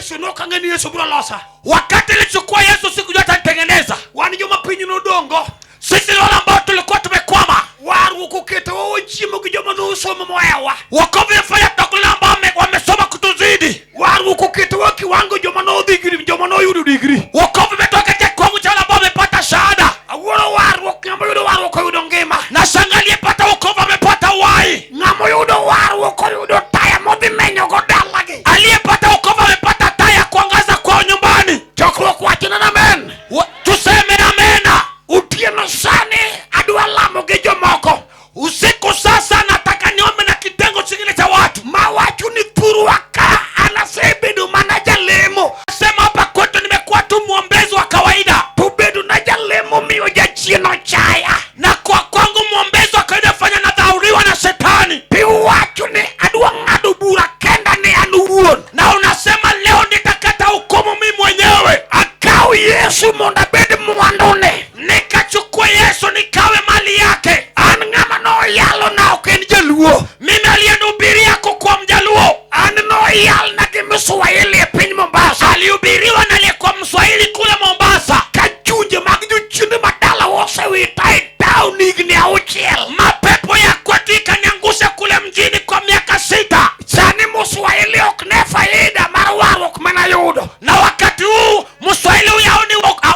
Yesu nok ang'e ni Yesu biro losa. Wakati nilichukua Yesu sikujua atanitengeneza. Wan joma piny nodongo. Sisi ni wale ambao tulikuwa tumekwama. Warruok oketowa wachiemo gi joma nosomo mohewa. Wokovu imefanya tunakula na ambao wamesoma kutuzidi. Warruok oketowa kiwango joma nodhi gi joma noyudo digri. Wokovu imetoka katika kiwango cha wale ambao wamepata shahada. Awuoro warruok, ng'ama oyudo warruok oyudo ngima. Na shangaa aliyepata wokovu amepata uhai. Ng'ama oyudo warruok oyudo taya modhi menyogo dalagi. Aliyepata wokovu amepata taa ya kuangaza kwao nyumbani. Chokruok wachna amen. Tuseme amena. Otieno sani adwa lamo gi jomoko. Usiku sasa nataka niombe na kitengo chingine cha watu. Mawacho ni thurwa ka an asebedo mana jalemo. Sema hapa kwetu nimekuwa tu mwombezi wa kawaida. To bedo na jalemo miyo jachien ochaya. Na kwa kwangu mwombezi wa kawaida fanya nadhauriwa na shetani. Tiwacho ni adwa ng'ado bura kenda ni an owuon. Na unasema leo nitakata hukumu mimi mwenyewe. Akaw Yesu mondo abed mwandune. Nikachukua Yesu nikawe mali yake. An ng'ama noyalo na ok en jaluo. Mimi aliyenihubiria kwa mjaluo. An noyalna gi Mswahili e piny Mombasa. Alihubiriwa na aliyekuwa Mswahili kule Mombasa. Ka chunje mag jochiende madala osewita e taon higni auchiel. Mapepo ya kwetu ikaniangusha kule mjini kwa miaka 6. Sani Mswahili ok ne faida mar warruok manayudo. Na wakati huu Mswahili huyu haoni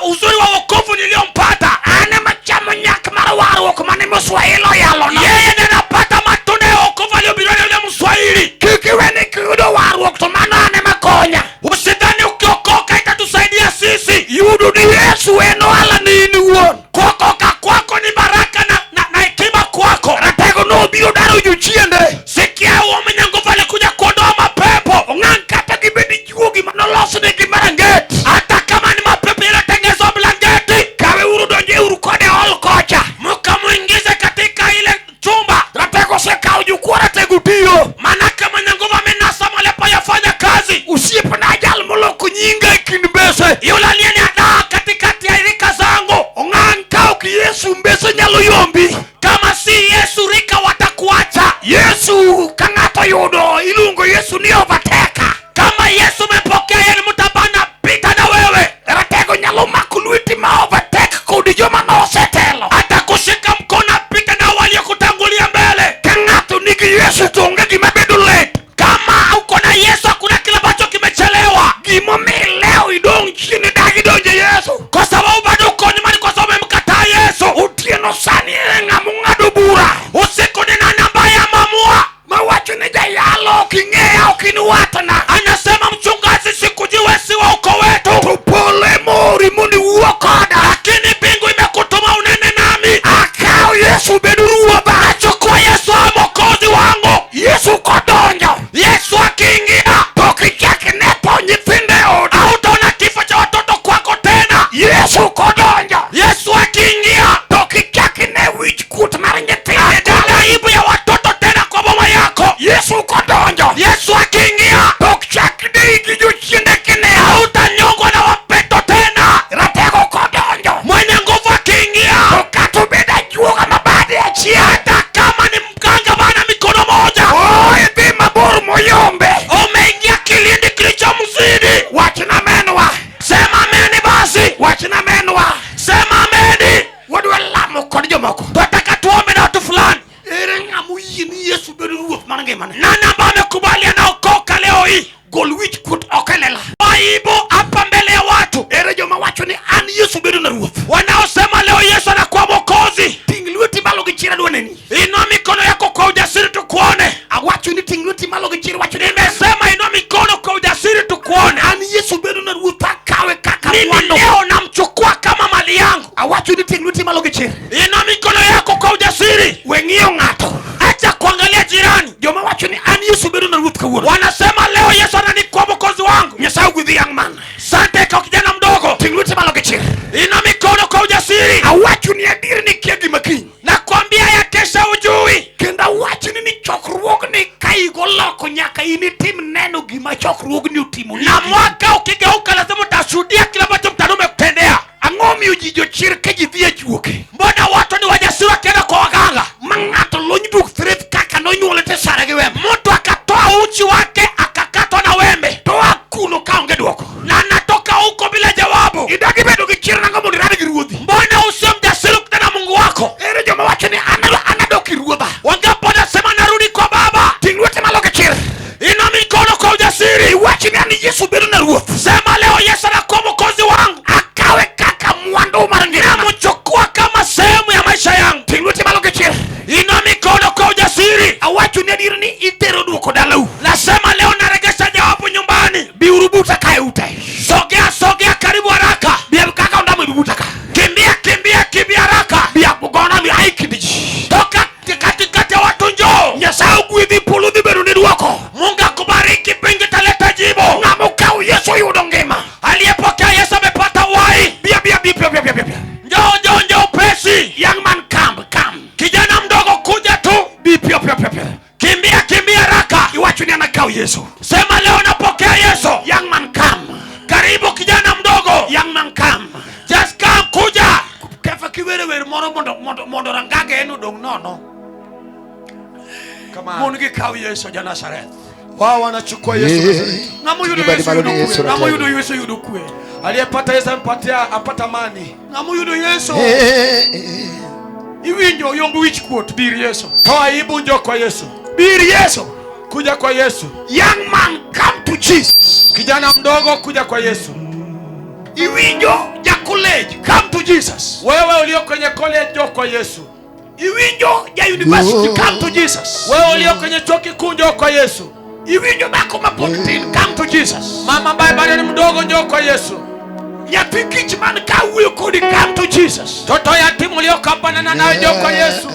uzuri wa wokovu niliompata. An ema chamo nyak mar warruok mane Mswahili oyalona. Yeye ndiye anapata matunda ya wokovu aliyohubiriwa na yule Mswahili. Kik iwe ni kiyudo warruok to mano an ema konya. Usidhani ukiokoka itatusaidia sisi. Yudo ni Yesu en ohala ni in iwuon. Kuokoka kwako ni baraka na hekima kwako. Ratego nobiro daro jochiende. Sikia huo mwenye nguvu alikuja kuondoa mapepo. Ong'ang' kata gibed juogi manolosnegi marangeti. Hata kama ni mapepo yaliyotengenezwa blanketi. Kawe uru donje uru kode hall kocha. Mkamuingize katika ile chumba. Ratego osekawo jukwaa, ratego tiyo. Manake mwenye nguvu amenasa mahali hapa yafanya kazi. Osiepna jal moloko nyinga e kind mbese. Yule aliyeniandaa katikati ya rika zangu. Ong'ang' ka ok Yesu mbese nyalo yombi. Kama si Yesu rika watakuacha. Yesu ka ng'ato yudo iluongo Yesu ni overtaker. Kama Yesu umepokea yeye ni mtu ambaye anapita na wewe. Ratego nyalo mako lweti ma overtake kod joma nosetelo. Atakushika mkono apite na waliokutangulia mbele. Ka ng'ato nigi Yesu to onge gima bedo late. Kama uko na Yesu hakuna kile ambacho kimechelewa. Gimomiyo leo idong' chien idagi donjo e Yesu. Kwa sababu bado uko nyuma ni kwa sababu umemkataa Yesu. Otieno sani e ng'ama ong'ado bura. Usiku ni nani ambaye ameamua? Mawacho ni jayalo ok ing'eya ok in watna. Anasema mchungaji sikujui wewe si wa ukoo wetu. To polo ema ori mondo iwuo koda. Lakini mbingu imekutuma unene nami. Akaw Yesu bed ruodha. Achukua Yesu awe mwokozi wangu. Yesu kodonjo. Yesu akiingia. To ok ichak ine tho nyithindo e odi. Hautaona kifo cha watoto kwako tena. Yesu kodonjo. Yesu akiingia. To ok ichak ine wich kuot mar nyithindo e Hakuna dala. aibu ya watoto tena kwa boma yako. Yesu kodonjo. Yesu akiingia. To ok chak deyi gi jochiende kineno. Hautanyongwa na wapeto tena. Ratego kodonjo. Mwenye nguvu akiingia. To kata obed ajuoga ma bade achiel. Hata kama ni mganga bana mikono moja. Oh, idhi mabor moyombe. Umeingia kilindi kilichomzidi. Wachna menwa. Sema ameni basi. Wachna menwa. Sema ameni. Wadwa lamo kod jomoko. Tunataka tuombe na watu fulani. Ere ng'ama oyie ni Yesu bedo ruoth mar ngimane? Nani ambaye amekubali anaokoka leo hii? Gol wich kuot oko e lela. Aibu hapa mbele ya watu. Ere joma wacho ni an Yesu bedo na ruoth. Wanaosema leo Yesu anakuwa mwokozi. Ting' lweti malo gi chir adwa neni. Inua mikono yako kwa ujasiri tukuone. Awacho ni ting' lweti malo gi chir wacho ni Nimesema inua mikono kwa ujasiri tukuone. An Yesu bedo na ruoth akawe kaka Mimi mwandu. leo namchukua kama mali yangu. Awacho ni ting' lweti malo gi chir. Inua mikono yako kwa ujasiri. We ng'iyo ng'ato. Acha kuangalia jirani. Joma wacho ni an Yesu bedo na ruoth kawuono. Wanasema leo Yesu ananikuwa mwokozi wangu. Nyasaye ogwedhi young man. Sante kwa kijana mdogo. Ting' lweti malo gi chir. Inua mikono kwa ujasiri. Awacho ni adier ni kia gima kiny. Nakwambia ya kesho hujui. Kendo awacho ni chokruogni ka igo loko nyaka in itim neno gima chokruogni otimo. Na mwaka ukigeuka lazima utashuhudia kile ambacho mtano umekutendea. Ang'o miyo ji jochir ka ji dhi e juoke? Mbona watu ni wajasiri wakienda kwa waganga? Ma ng'ato lony duk threth kaka nonyuole te sare gi wembe. Mtu akatoa uchi wake akakatwa na wembe. To a kuno ka onge dwoko. Ire iwach ni an Yesu bedo na ruoth. Sema leo Yesu anakuwa mwokozi wangu. Akawe kaka mwandu mar ngimana. Namchukua kama sehemu ya maisha yangu. Ting' lweti malo gichir. Inua mikono kwa ujasiri. Awacho ni adier ni itero duoko dalau. Nasema leo naregesha jawabu nyumbani. Biuru buta kae ute. Sogea, sogea karibu haraka. Biab kaka ondamo ibi buta ka. Kimbia, kimbia, kimbia haraka. Biab gona mi ai kind ji. Toka katikati ya watu, njoo. Nyasaye ogwedhi polo dhi bedo ni duoko. Mungu akubariki, mbingu italeta jibu. Ng'ama okawo Yesu oyudo ngima. Aliyepokea Yesu amepata uhai. Bia bia bia bia bia bia bia. Njoo, njoo, njoo upesi. Young man come, come. Kijana mdogo kuja tu. Bi piyo piyo piyo piyo. Kimbia, kimbia haraka. Iwacho ni an akawo Yesu. Sema leo napokea Yesu. Young man come. Karibu kijana mdogo. Young man come. Just come, kuja. Kefa kiwere wer moro mondo mondo mondo rangage en odong' nono. Kama Mon gi kaw Yesu ja Nazareth. wao wanachukua Yesu Nazareti. Ng'ama oyudo Ibadi Yesu malo yudo ni Yesu kwe. Ng'ama ratego. oyudo Yesu yudo kwe. Aliyepata Yesu ampatia apata amani. Ng'ama oyudo Yesu iwinjo yomb wich kuot bir Yesu. Toa aibu, njoo kwa Yesu. Bir Yesu. Kuja kwa Yesu. Young man come to Jesus. Kijana mdogo, kuja kwa Yesu. Iwinjo ja college come to Jesus. Wewe ulio kwenye college, njoo kwa Yesu. Iwinjo ja university come to Jesus. Wewe ulio kwenye chuo kikuu, njoo kwa Yesu. Iwinjo dhako mapod tin come to Jesus. Mama ambaye bado ni mdogo, njoo kwa Yesu. Nyathi kich man ka wuoyo kodi come to Jesus. Toto yatima uliokambanana nayo, njoo kwa Yesu.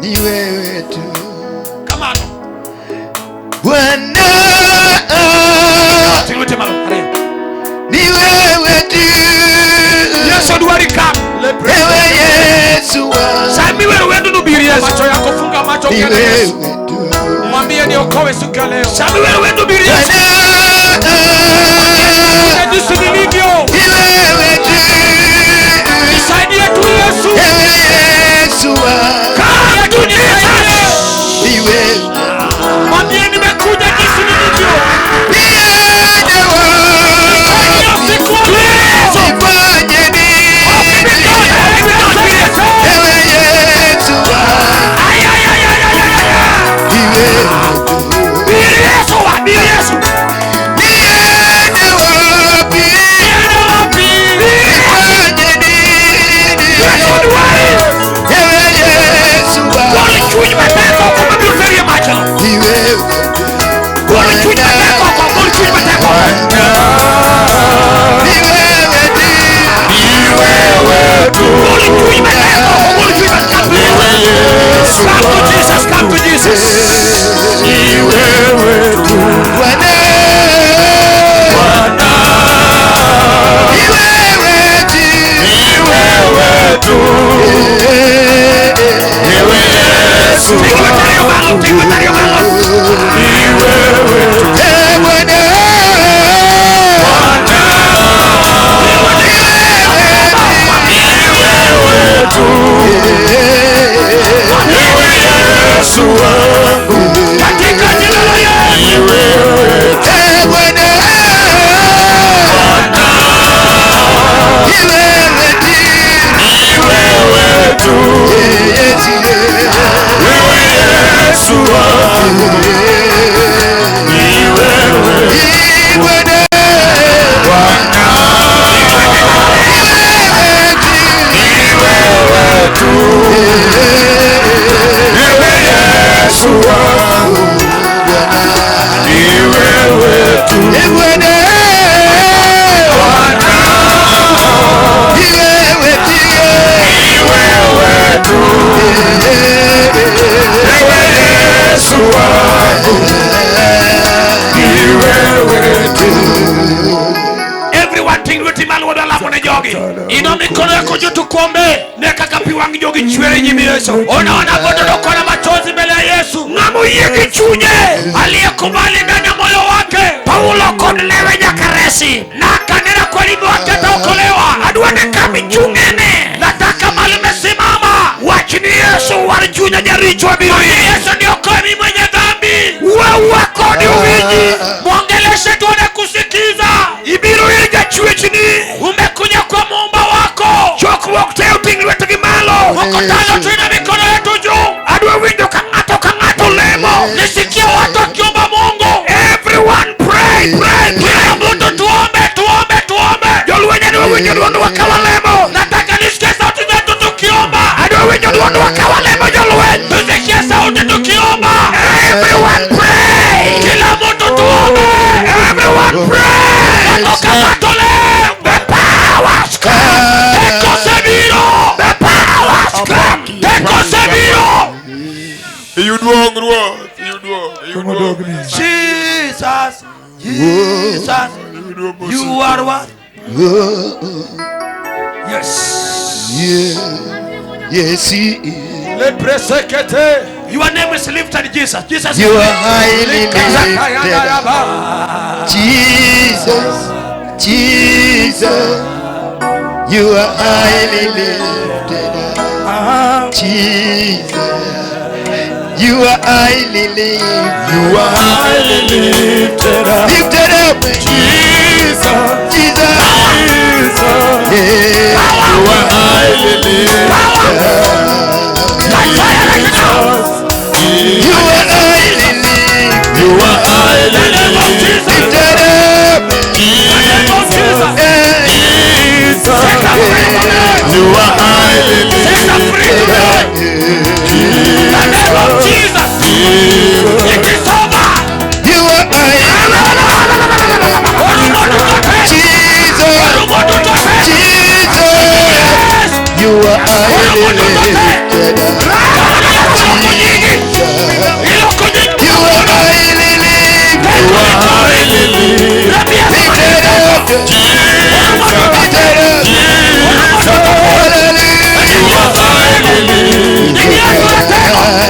Ni wewe tu Kamano. Bwana, Ting lwete malo. Ariyo. ni wewe tu, Yesu dwari come. ewe Yesu wangu, Sami wero wendo no bir Yesu. Macho yako, funga macho, ni ongea na Yesu. wewe tu Mwambie niokoe siku ya leo. Sami wero wendo bir Yesu. Bwana, Kuja jinsi nilivyo, ni wewe tu, nisaidie tu Yesu. ewe Yesu wangu, Come to Jesus. ni wewe Mwambie nimekuja jinsi nilivyo. niende wapi, Siku ya leo. nifanye nini, ewe Yesu wangu, ni wewe tu. Bir Yesu wa bir Yesu. Niende wapi? Nifanye nini? Yesu dwari. Ewe Yesu wangu, Gol chuny matek oko mabiro teri e mach. ni wewe tu. Gol chuny matek oko, gol chuny matek oko. Ni wewe tu. Gol chuny matek oko, gol chuny matek oko. Come to Jesus, come to Jesus. Bwana. Ni wewe tu. Ting lwete ariyo malo, ting lwete ariyo malo. Eh, Bwana. Ni wewe tu. Katika jina la Yesu. Eh, Bwana. Ni wewe tu. Yesu, Ni Bwana. Ni wewe tu. Eh, Bwana. Ni wewe tu. Everyone ting lweti malo wadwa lamo ne jogi. Inua mikono yako juu tukuombee. Ne kaka pi wang' jogi chwer e nyim Yesu. Ona wanavyodondokwa na machozi mbele ya Yesu. Ng'ama oyie gi chunye. Aliyekubali ndani ya moyo wake Paulo kod lewe nyaka resi. Na akanena kwa ulimi wake ataokolewa. Adwa ni kama ichung'ene. Nataka mahali umesimama. Wach ni Yesu war chunya jaricho abiro Mwambie iri. Yesu niokoe mimi mwenye dhambi. Wewe kodi uwinji. Mwongeleshe tuone kusikiza. Ibiro ir jachwechni. Umekuja kwa muumba wako. Chokruok te oting' lwetgi malo. Mkutano, tuina mikono yetu juu. Adwa winjo ka ng'ato ka ng'ato lemo. Nisikie watu wakiomba. winjo dwondwa ka walemo. Nataka nisikie sauti zetu tukiomba. Adwa winjo dwondwa ka walemo jolweny. Tusikie sauti tukiomba. Everyone pray. Kila mtu tuombe. Everyone pray. Tukapatole. The power's come. Teko osebiro. The power's come. Teko osebiro. Iyuduong' Ruoth, iyuduong', iyuduong'. Jesus, Jesus, you are what? Yes. Yes, he is. Lepresekete. Your name is lifted, Jesus. Jesus. You are highly lifted. Jesus, Jesus, you are highly lifted up. Jesus, you are highly lifted. You are highly lifted up. Lifted up. Jesus, Jesus, Jesus, yeah. you are highly lifted up. You are highly lifted. You are highly lifted. Lifted up. Jesus, Yeah. Jesus, you are highly lifted up. The name of Jesus. It is over. You are highly Jesus, Jesus, you are highly lifted up. You are highly lifted. You are highly Lifted up. Lifted up. Hallelujah. You are highly lifted up.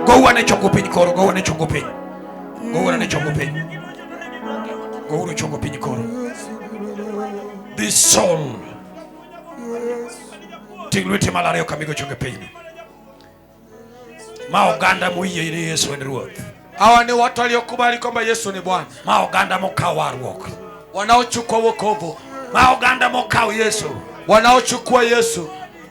Go wane chongo piny koro, go wane chongo piny. Go wane chongo piny. Go uru chongo piny koro. This soul. Ting' lweti malo ariyo kamigo chongo piny. Ma oganda moyie ni Yesu en Ruoth. Hawa ni watu waliokubali kwamba Yesu ni Bwana, Ma oganda mokawo warruok. wanaochukua wokovu, Ma oganda mokawo Yesu. wanaochukua Yesu.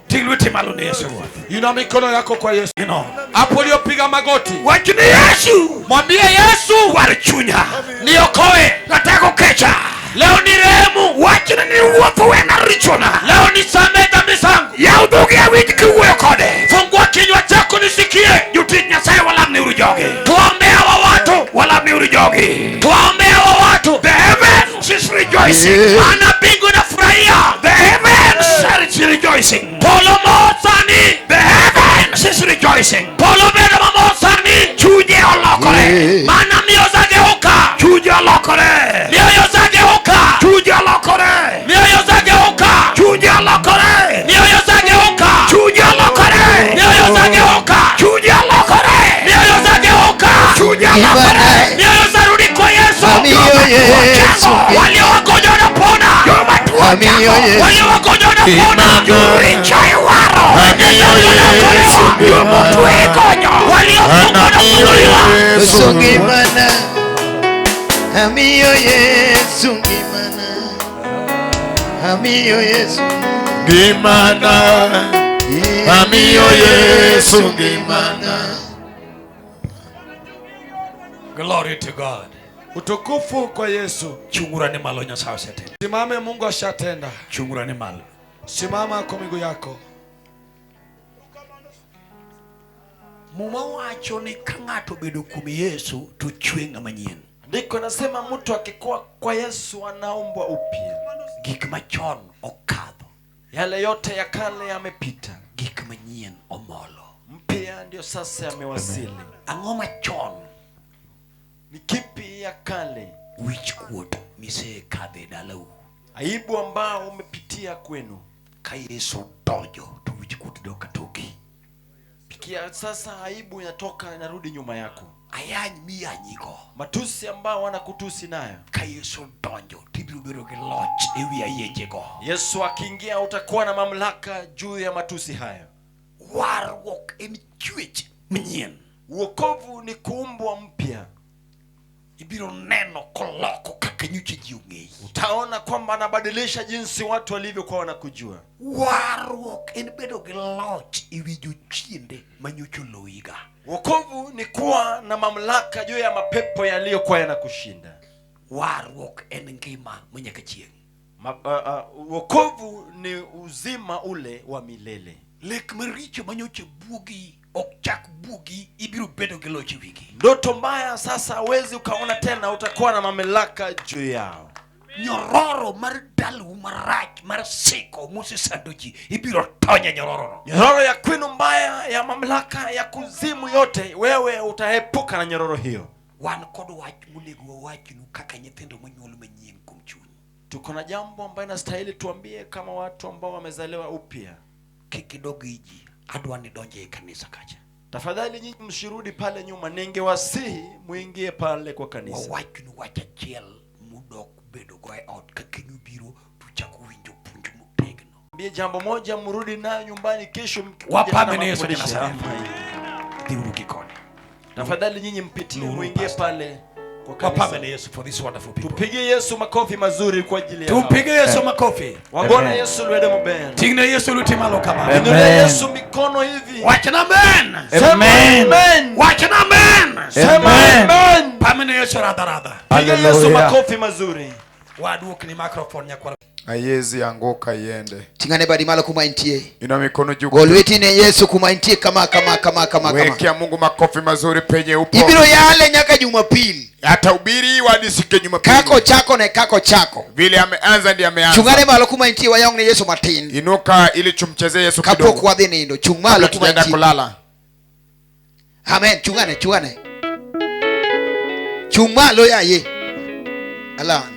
Ting' lweti malo ne Yesu Ruoth. Inua mikono yako kwa Yesu. You know. Hapo uliopiga magoti, Wach ni Yesu. mwambie Yesu, War chunya. niokoe Nataka kecha. leo, ni rehemu Wach ni Ruoth wena richona. leo, nisamehe dhambi zangu. Yaw dhogi awinj kiwuoyo kode. Fungua kinywa chako nisikie. Jotich Nyasaye walamne uru jogi. Tuombe hawa watu, Walamne uru jogi. tuombe hawa watu. The heavens is rejoicing. Maana mbingu inafurahia. The heavens are rejoicing. Polo mosani, The heavens is rejoicing. polo bedo mamosani, Chunye olokore. maana mioyo zageuka, Chunye olokore. mioyo zageuka, Chunye olokore. mioyo zageuka, Chunye olokore. mioyo zageuka, Chunye olokore. mioyo zageuka, Chunye olokore. mioyo zageuka, Chunye olokore. mioyo zarudi kwa Yesu. Walio wagonjwa wanapona, walio wagonjwa wanapona, Joricho iwaro. Jomotwe igonyo. waliofungwa wanafunguliwa. Sungimana, amiyo Yesu ngimana, amiyo Yesu Ngimana, amiyo Yesu ngimana. Glory to God. Utukufu kwa Yesu. Chungura ni malo Nyasaye osetimo. Simame, Mungu ashatenda. Chungura ni malo. Simama kwa miguu yako. Muma wacho ni ka ng'ato obedo kuom Yesu to chwe ng'ama nyien. Ndiko nasema mtu akikuwa kwa Yesu anaumbwa upya, Gik machon okadho, yale yote ya kale yamepita, gik manyien omolo. mpya ndio sasa yamewasili. Ang'o machon Ni kipi ya kale? wich kuot misekadho e dalau Aibu ambao umepitia kwenu, ka Yesu donjo to wich kuot dok ka toki. Sikia sasa aibu inatoka inarudi nyuma yako. Ayany miyanyigo. Matusi ambao wanakutusi nayo. Ka Yesu donjo tibiro bedo gi loch ewi ayenjego. Yesu akiingia utakuwa na mamlaka juu ya matusi hayo. Warruok en chwech manyien. Uokovu ni kuumbwa mpya. Ibiro neno koloko kaka nyocha ji ong'eyi. Utaona kwamba anabadilisha jinsi watu walivyokuwa wanakujua. Warruok en bedo gi loch ewi jochiende manyocha oloyiga. Wokovu ni kuwa na mamlaka juu ya mapepo yaliyokuwa yanakushinda. Warruok en ngima manyaka chieng'. Wokovu ni uzima ule wa milele. Lek maricho manyocha buogi ok chak buogi ibiro bedo gi loch e wigi. Ndoto mbaya sasa hawezi ukaona tena, utakuwa na mamlaka juu yao. Nyororo mar dalau marach mar siko mosesando ji ibiro tonye nyororono. Nyororo ya kwinu mbaya ya mamlaka ya kuzimu yote, wewe utaepuka na nyororo hiyo. Wan kod wach monego wawachnu kaka nyithindo monyuol manyien kuom chuny. Tuko na jambo ambayo inastahili tuambie kama watu ambao wamezaliwa upya. Kik idog iji, adwa ni donje e kanisa kacha. Tafadhali nyinyi msirudi pale nyuma, ningewasihi muingie pale kwa kanisa. Wawachnu wach achiel mudok bedogo e ot ka kiny ubiro tuchako winjo puonj motegno. Ambie jambo moja mrudi nayo nyumbani kesho mkikuja Wapambe tena ni Yesu mafundisho. Nazareth. Dhiuru gikoni. Tafadhali nyinyi mpitie Nuru, muingie Pastor. pale kwa Wapambe kanisa. ni Yesu for this wonderful people. Tupige Yesu makofi mazuri kwa ajili ya hao. Tupige Yesu makofi. Wagone Yesu lwede maber. Tingne Yesu lweti malo kama. Inulie Yesu mikono hivi. Wachna amen. Sema Amen. amen. Wachna amen. Sema Amen. amen. Pamene Yesu radha radha. Piga Yesu Hallelujah. makofi mazuri. Waduokni microphone nyakwar. Haiwezi anguka iende. Ting'ane badi malo kuma intie. Inua mikono juu. Go lweti ne Yesu kuma intie kama kama kama kama kama. Wekea Mungu makofi mazuri penye upo. Ibiro yale nyaka Jumapili. Atahubiri hadi siku ya Jumapili. Kako chako ne kako chako. Vile ameanza ndiye ameanza. Chung'ane malo kuma intie wayong ne Yesu matin. Inuka ili tumchezee Yesu Kapok kidogo. wadhi nindo. Chung' malo Kabla kuma tujaenda intie. kulala. Amen. Chung'ane, chung'ane. Chung' malo yaye. Alando.